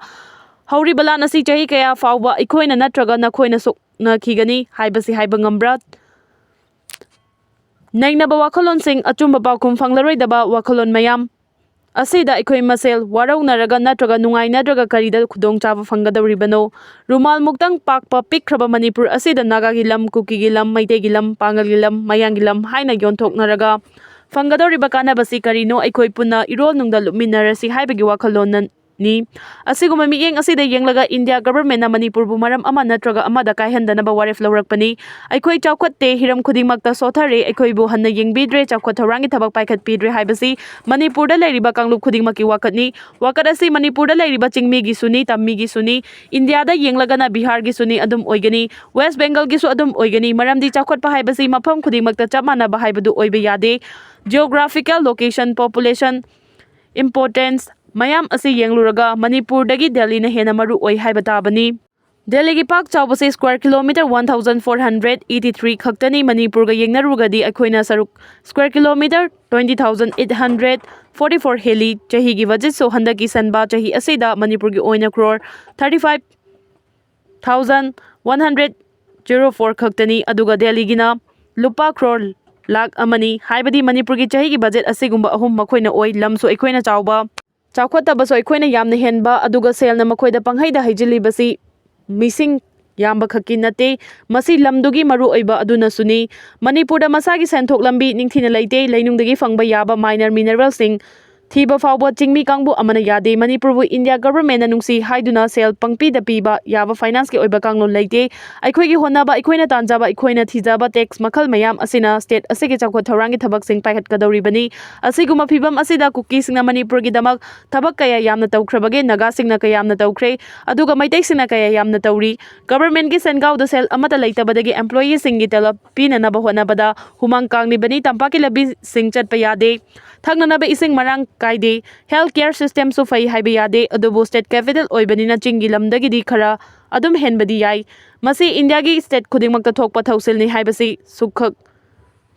ꯍꯧꯔꯤꯕ ꯂꯥꯟ ꯑꯁꯤ ꯆꯍꯤ ꯀꯌꯥ ꯐꯥꯎꯕ ꯑꯩꯈꯣꯏꯅ ꯅꯠꯇ꯭ꯔꯒ ꯅꯈꯣꯏꯅ ꯁꯣꯛꯅꯈꯤꯒꯅꯤ ꯍꯥꯏꯕꯁꯤ ꯍꯥꯏꯕ ꯉꯝꯕ꯭ꯔꯥ? ꯅꯩꯅꯕ ꯋꯥꯈꯜꯂꯣꯟꯁꯤꯡ, ꯑꯆꯨꯝꯕ ꯄꯥꯎꯈꯨꯝ ꯐꯪꯂꯔꯣꯏꯗꯕ ꯋꯥꯈꯜꯂꯣꯟ ꯃꯌꯥꯝ ꯑꯁꯤꯗ ꯑꯩꯈꯣꯏ ꯃꯁꯦꯜ ꯋꯥꯔꯧꯅꯔꯒ ꯅꯠꯇ꯭ꯔꯒ ꯅꯨꯡꯉꯥꯏꯅꯗ꯭ꯔꯒ ꯀꯔꯤꯗ ꯈꯨꯗꯣꯡꯆꯥꯕ ꯐꯪꯒꯗꯧꯔꯤꯕꯅꯣ? ꯔꯨꯃꯥꯜ ꯃꯨꯛꯇꯪ ꯄꯥꯛꯄ ꯄꯤꯛꯈ꯭ꯔꯕ ꯃꯅꯤꯄꯨꯔ ꯑꯁꯤꯗ ꯅꯥꯒꯥꯒꯤ ꯂꯝ, ꯀꯨꯀꯤꯒꯤ ꯂꯝ, ꯃꯩꯇꯩꯒꯤ ꯂꯝ, ꯄꯥꯉꯜꯒꯤ ꯂꯝ, ꯃꯌꯥꯡꯒꯤ ꯂꯝ ꯍꯥꯏꯅ ꯌꯣꯟꯊꯣꯛꯅꯔꯒ ꯐꯪꯒꯗꯧꯔꯤꯕ ꯀꯥꯟꯅꯕꯁꯤ ꯀꯔꯤꯅꯣ? ꯑꯩꯈꯣꯏ ꯄꯨꯟꯅ ꯏꯔꯣꯜ ꯅꯨꯡꯗ ꯂꯨꯞꯃꯤꯟꯅꯔꯁꯤ ꯍꯥꯏꯕꯒꯤ ꯋꯥꯈꯜꯂꯣꯟꯅꯤ꯫ ꯑꯁꯤꯒꯨꯝꯕ ꯃꯤꯠꯌꯦꯡ ꯑꯁꯤꯗ ꯌꯦꯡꯂꯒ ꯏꯟꯗꯤꯌꯥ ꯒꯚꯔꯟꯃꯦꯟꯠꯅ ꯃꯅꯤꯄꯨꯔꯕꯨ ꯃꯔꯝ ꯑꯃ ꯅꯠꯇ꯭ꯔꯒ ꯑꯃꯗ ꯀꯥꯏꯍꯟꯗꯅꯕ ꯋꯥꯔꯦꯞ ꯂꯧꯔꯛꯄꯅꯤ꯫ ꯑꯩꯈꯣꯏ ꯆꯥꯎꯈꯠꯇꯦ, ꯍꯤꯔꯝ ꯈꯨꯗꯤꯡꯃꯛꯇ ꯁꯣꯊꯔꯦ, ꯑꯩꯈꯣꯏꯕꯨ ꯍꯟꯅ ꯌꯦꯡꯕꯤꯗ꯭ꯔꯦ, ꯆꯥꯎꯈꯠ ꯊꯧꯔꯥꯡꯒꯤ ꯊꯕꯛ ꯄꯥꯏꯈꯠꯄꯤꯗ꯭ꯔꯦ ꯍꯥꯏꯕꯁꯤ ꯃꯅꯤꯄꯨꯔꯗ ꯂꯩꯔꯤꯕ ꯀꯥꯡꯂꯨꯞ ꯈꯨꯗꯤꯡꯃꯛꯀꯤ ꯋꯥꯀꯠꯅꯤ꯫ ꯋꯥꯀꯠ ꯑꯁꯤ ꯃꯅꯤꯄꯨꯔꯗ ꯂꯩꯔꯤꯕ ꯆꯤꯡꯃꯤꯒꯤꯁꯨꯅꯤ, ꯇꯝꯃꯤꯒꯤꯁꯨꯅꯤ, ꯏꯟꯗꯤꯌꯥꯗ ꯌꯦꯡꯂꯒꯅ ꯕꯤꯍꯥꯔꯒꯤꯁꯨꯅꯤ, ꯑꯗꯨꯝ ꯑꯣꯏꯒꯅꯤ, ꯋꯦꯁ ꯕꯦꯡꯒꯜꯒꯤꯁꯨ ꯑꯗꯨꯝ ꯑꯣꯏꯒꯅꯤ꯫ ꯃꯔꯝꯗꯤ ꯆꯥꯎꯈꯠꯄ ꯍꯥꯏꯕꯁꯤ ꯃꯐꯝ ꯈꯨꯗꯤꯡꯃꯛꯇ ꯆꯞ ꯃꯥꯟꯅꯕ ꯍꯥꯏꯕꯗꯨ ꯑꯣꯏꯕ ꯌꯥꯗꯦ꯫ Geographical location, population, importance ꯃꯌꯥꯝ ꯑꯁꯤ ꯌꯦꯡꯂꯨꯔꯒ ꯃꯅꯤꯄꯨꯔꯗꯒꯤ ꯗꯦꯜꯂꯤꯅ ꯍꯦꯟꯅ ꯃꯔꯨ ꯑꯣꯏ ꯍꯥꯏꯕ ꯇꯥꯕꯅꯤ꯫ ꯗꯦꯜꯂꯤꯒꯤ ꯄꯥꯛ ꯆꯥꯎꯕꯁꯤ square kilometre one thousand four hundred eighty three ꯈꯛꯇꯅꯤ꯫ ꯃꯅꯤꯄꯨꯔꯒ ꯌꯦꯡꯅꯔꯨꯔꯒꯗꯤ ꯑꯩꯈꯣꯏꯅ ꯁꯔꯨꯛ square kilometre twenty thousand eight hundred forty four ꯍꯦꯜꯂꯤ꯫ ꯆꯍꯤꯒꯤ ꯕꯖꯦꯠꯁꯨ ꯍꯟꯗꯛꯀꯤ ꯁꯟꯕꯥ ꯆꯍꯤ ꯑꯁꯤꯗ ꯃꯅꯤꯄꯨꯔꯒꯤ ꯑꯣꯏꯅ crore thirty five thousand one hundred zero four ꯈꯛꯇꯅꯤ, ꯑꯗꯨꯒ ꯗꯦꯜꯂꯤꯒꯤꯅ ꯂꯨꯄꯥ crore ꯂꯥꯈ ꯑꯃꯅꯤ꯫ ꯍꯥꯏꯕꯗꯤ ꯃꯅꯤꯄꯨꯔꯒꯤ ꯆꯍꯤꯒꯤ ꯕꯖꯦꯠ ꯑꯁꯤꯒꯨꯝꯕ ꯑꯍꯨꯝ ꯃꯈꯣꯏꯅ ꯑꯣꯏ꯫ ꯂꯝꯁꯨ ꯑꯩꯈꯣꯏꯅ ꯆꯥꯎꯕ, ꯆꯥꯎꯈꯠꯇꯕꯁꯨ ꯑꯩꯈꯣꯏꯅ ꯌꯥꯝꯅ ꯍꯦꯟꯕ, ꯑꯗꯨꯒ ꯁꯦꯜꯅ ꯃꯈꯣꯏꯗ ꯄꯪꯍꯩꯗ ꯍꯩꯖꯤꯜꯂꯤꯕꯁꯤ ꯃꯤꯁꯤꯡ ꯌꯥꯝꯕ ꯈꯛꯀꯤ ꯅꯠꯇꯦ, ꯃꯁꯤ ꯂꯝꯗꯨꯒꯤ ꯃꯔꯨꯑꯣꯏꯕ ꯑꯗꯨꯅꯁꯨꯅꯤ꯫ ꯃꯅꯤꯄꯨꯔꯗ ꯃꯁꯥꯒꯤ ꯁꯦꯟꯊꯣꯛ ꯂꯝꯕꯤ ꯅꯤꯡꯊꯤꯅ ꯂꯩꯇꯦ꯫ ꯂꯩꯅꯨꯡꯗꯒꯤ ꯐꯪꯕ ꯌꯥꯕ minor mineralꯁꯤꯡ ꯊꯤꯕ ꯐꯥꯎꯕ ꯆꯤꯡꯃꯤ ꯀꯥꯡꯕꯨ ꯑꯃꯅ ꯌꯥꯗꯦ꯫ ꯃꯅꯤꯄꯨꯔꯕꯨ ꯏꯟꯗꯤꯌꯥ ꯒꯚꯔꯟꯃꯦꯟꯅ ꯅꯨꯡꯁꯤ ꯍꯥꯏꯗꯨꯅ ꯁꯦꯜ ꯄꯪꯄꯤꯗ ꯄꯤꯕ ꯌꯥꯕ ꯐꯥꯏꯅꯥꯟꯁꯀꯤ ꯑꯣꯏꯕ ꯀꯥꯡꯂꯣꯟ ꯂꯩꯇꯦ꯫ ꯑꯩꯈꯣꯏꯒꯤ ꯍꯣꯠꯅꯕ, ꯑꯩꯈꯣꯏꯅ ꯇꯥꯟꯖꯕ, ꯑꯩꯈꯣꯏꯅ ꯊꯤꯖꯕ ꯇꯦꯛꯁ ꯃꯈꯜ ꯃꯌꯥꯝ ꯑꯁꯤꯅ ꯁ꯭ꯇꯦꯠ ꯑꯁꯤꯒꯤ ꯆꯥꯎꯈꯠ ꯊꯧꯔꯥꯡꯒꯤ ꯊꯕꯛꯁꯤꯡ ꯄꯥꯏꯈꯠꯀꯗꯧꯔꯤꯕꯅꯤ꯫ ꯑꯁꯤꯒꯨꯝꯕ ꯐꯤꯕꯝ ꯑꯁꯤꯗ ꯀꯨꯀꯤꯁꯤꯡꯅ ꯃꯅꯤꯄꯨꯔꯒꯤꯗꯃꯛ ꯊꯕꯛ ꯀꯌꯥ ꯌꯥꯝꯅ ꯇꯧꯈ꯭ꯔꯕꯒꯦ? ꯅꯥꯒꯥꯁꯤꯡꯅ ꯀꯌꯥꯝꯅ ꯇꯧꯈ꯭ꯔꯦ? ꯑꯗꯨꯒ ꯃꯩꯇꯩꯁꯤꯡꯅ ꯀꯌꯥ ꯌꯥꯝꯅ ꯇꯧꯔꯤ? ꯒꯚꯔꯟꯃꯦꯟꯒꯤ ꯁꯦꯟꯒꯥꯎꯗ ꯁꯦꯜ ꯑꯃꯠꯇ ꯂꯩꯇꯕꯗꯒꯤ ꯑꯦꯝꯄ꯭ꯂꯣꯌꯤꯁꯤꯡꯒꯤ ꯇꯂꯕ ꯄꯤꯅꯅꯕ ꯍꯣꯠꯅꯕꯗ ꯍꯨꯃꯥꯡ ꯀꯥꯡꯂꯤꯕꯅꯤ꯫ ꯇꯝꯄꯥꯛꯀꯤ ꯂꯝꯕꯤꯁꯤꯡ ꯆꯠꯄ ꯌꯥꯗꯦ꯫ ꯊꯛꯅꯅꯕ ꯏꯁꯤꯡ ꯃꯔꯥꯡ ꯀꯥꯏꯗꯦ꯫ Health care systemꯁꯨ ꯐꯩ ꯍꯥꯏꯕ ꯌꯥꯗꯦ꯫ ꯑꯗꯨꯕꯨ ꯁ꯭ꯇꯦꯠ ꯀꯦꯄꯤꯇꯦꯜ ꯑꯣꯏꯕꯅꯤꯅ ꯆꯤꯡꯒꯤ ꯂꯝꯗꯒꯤꯗꯤ ꯈꯔ ꯑꯗꯨꯝ ꯍꯦꯟꯕꯗꯤ ꯌꯥꯏ꯫ ꯃꯁꯤ ꯏꯟꯗꯤꯌꯥꯒꯤ ꯁ꯭ꯇꯦꯠ ꯈꯨꯗꯤꯡꯃꯛꯇ ꯊꯣꯛꯄ ꯊꯧꯁꯤꯜꯅꯤ ꯍꯥꯏꯕꯁꯤ ꯁꯨꯛꯈꯛ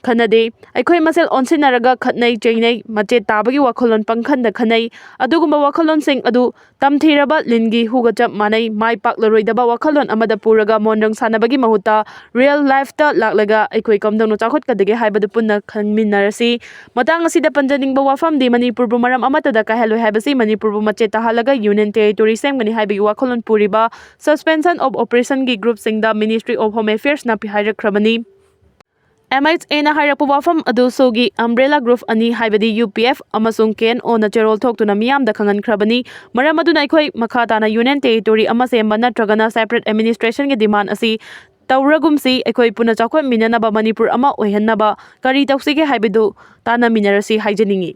ꯈꯟꯅꯗꯦ꯫ ꯑꯩꯈꯣꯏ ꯃꯁꯦꯜ ꯑꯣꯟꯁꯤꯟꯅꯔꯒ ꯈꯠꯅꯩ ꯆꯩꯅꯩ꯫ ꯃꯆꯦꯠ ꯇꯥꯕꯒꯤ ꯋꯥꯈꯜꯂꯣꯟ ꯄꯪꯈꯟꯗ ꯈꯟꯅꯩ꯫ ꯑꯗꯨꯒꯨꯝꯕ ꯋꯥꯈꯜꯂꯣꯟꯁꯤꯡ ꯑꯗꯨ ꯇꯝꯊꯤꯔꯕ ꯂꯤꯟꯒꯤ ꯍꯨꯒ ꯆꯞ ꯃꯥꯟꯅꯩ꯫ ꯃꯥꯏ ꯄꯥꯛꯂꯔꯣꯏꯗꯕ ꯋꯥꯈꯜꯂꯣꯟ ꯑꯃꯗ ꯄꯨꯔꯒ ꯃꯣꯟꯗ꯭ꯔꯪ ꯁꯥꯟꯅꯕꯒꯤ ꯃꯍꯨꯠꯇ real lifeꯇ ꯂꯥꯛꯂꯒ ꯑꯩꯈꯣꯏ ꯀꯝꯗꯧꯅ ꯆꯥꯎꯈꯠꯀꯗꯒꯦ ꯍꯥꯏꯕꯗꯨ ꯄꯨꯟꯅ ꯈꯪꯃꯤꯟꯅꯔꯁꯤ꯫ ꯃꯇꯥꯡ ꯑꯁꯤꯗ ꯄꯟꯖꯅꯤꯡꯕ ꯋꯥꯐꯝꯗꯤ ꯃꯅꯤꯄꯨꯔꯕꯨ ꯃꯔꯝ ꯑꯃꯠꯇꯗ ꯀꯥꯏꯍꯜꯂꯣꯏ ꯍꯥꯏꯕꯁꯤ, ꯃꯅꯤꯄꯨꯔꯕꯨ ꯃꯆꯦꯠ ꯇꯥꯍꯜꯂꯒ union territory ꯁꯦꯝꯒꯅꯤ ꯍꯥꯏꯕꯒꯤ ꯋꯥꯈꯜꯂꯣꯟ ꯄꯨꯔꯤꯕ suspension of operationꯒꯤ groupꯁꯤꯡꯗ Ministry of Home Affairsꯅ ꯍꯥꯏꯔꯛꯈ꯭ꯔꯕꯅꯤ꯫ MHAꯅ ꯍꯥꯏꯔꯛꯄ ꯋꯥꯐꯝ ꯑꯗꯨ SoOꯒꯤ umbrella group ꯑꯅꯤ, ꯍꯥꯏꯕꯗꯤ UPF ꯑꯃꯁꯨꯡ KNOꯅ ꯆꯦꯔꯣꯜ ꯊꯣꯛꯇꯨꯅ ꯃꯤꯌꯥꯝꯗ ꯈꯪꯍꯟꯈ꯭ꯔꯕꯅꯤ꯫ ꯃꯔꯝ ꯑꯗꯨꯅ ꯑꯩꯈꯣꯏ ꯃꯈꯥ ꯇꯥꯅ union territory ꯑꯃ ꯁꯦꯝꯕ ꯅꯠꯇ꯭ꯔꯒꯅ separate administrationꯒꯤ demand ꯑꯁꯤ ꯇꯧꯔꯒꯨꯝꯁꯤ꯫ ꯑꯩꯈꯣꯏ ꯄꯨꯟꯅ ꯆꯥꯎꯈꯠꯃꯤꯟꯅꯅꯕ ꯃꯅꯤꯄꯨꯔ ꯑꯃ ꯑꯣꯏꯍꯟꯅꯕ ꯀꯔꯤ ꯇꯧꯁꯤꯒꯦ ꯍꯥꯏꯕꯗꯨ ꯇꯥꯟꯅꯃꯤꯟꯅꯔꯁꯤ ꯍꯥꯏꯖꯅꯤꯡꯏ꯫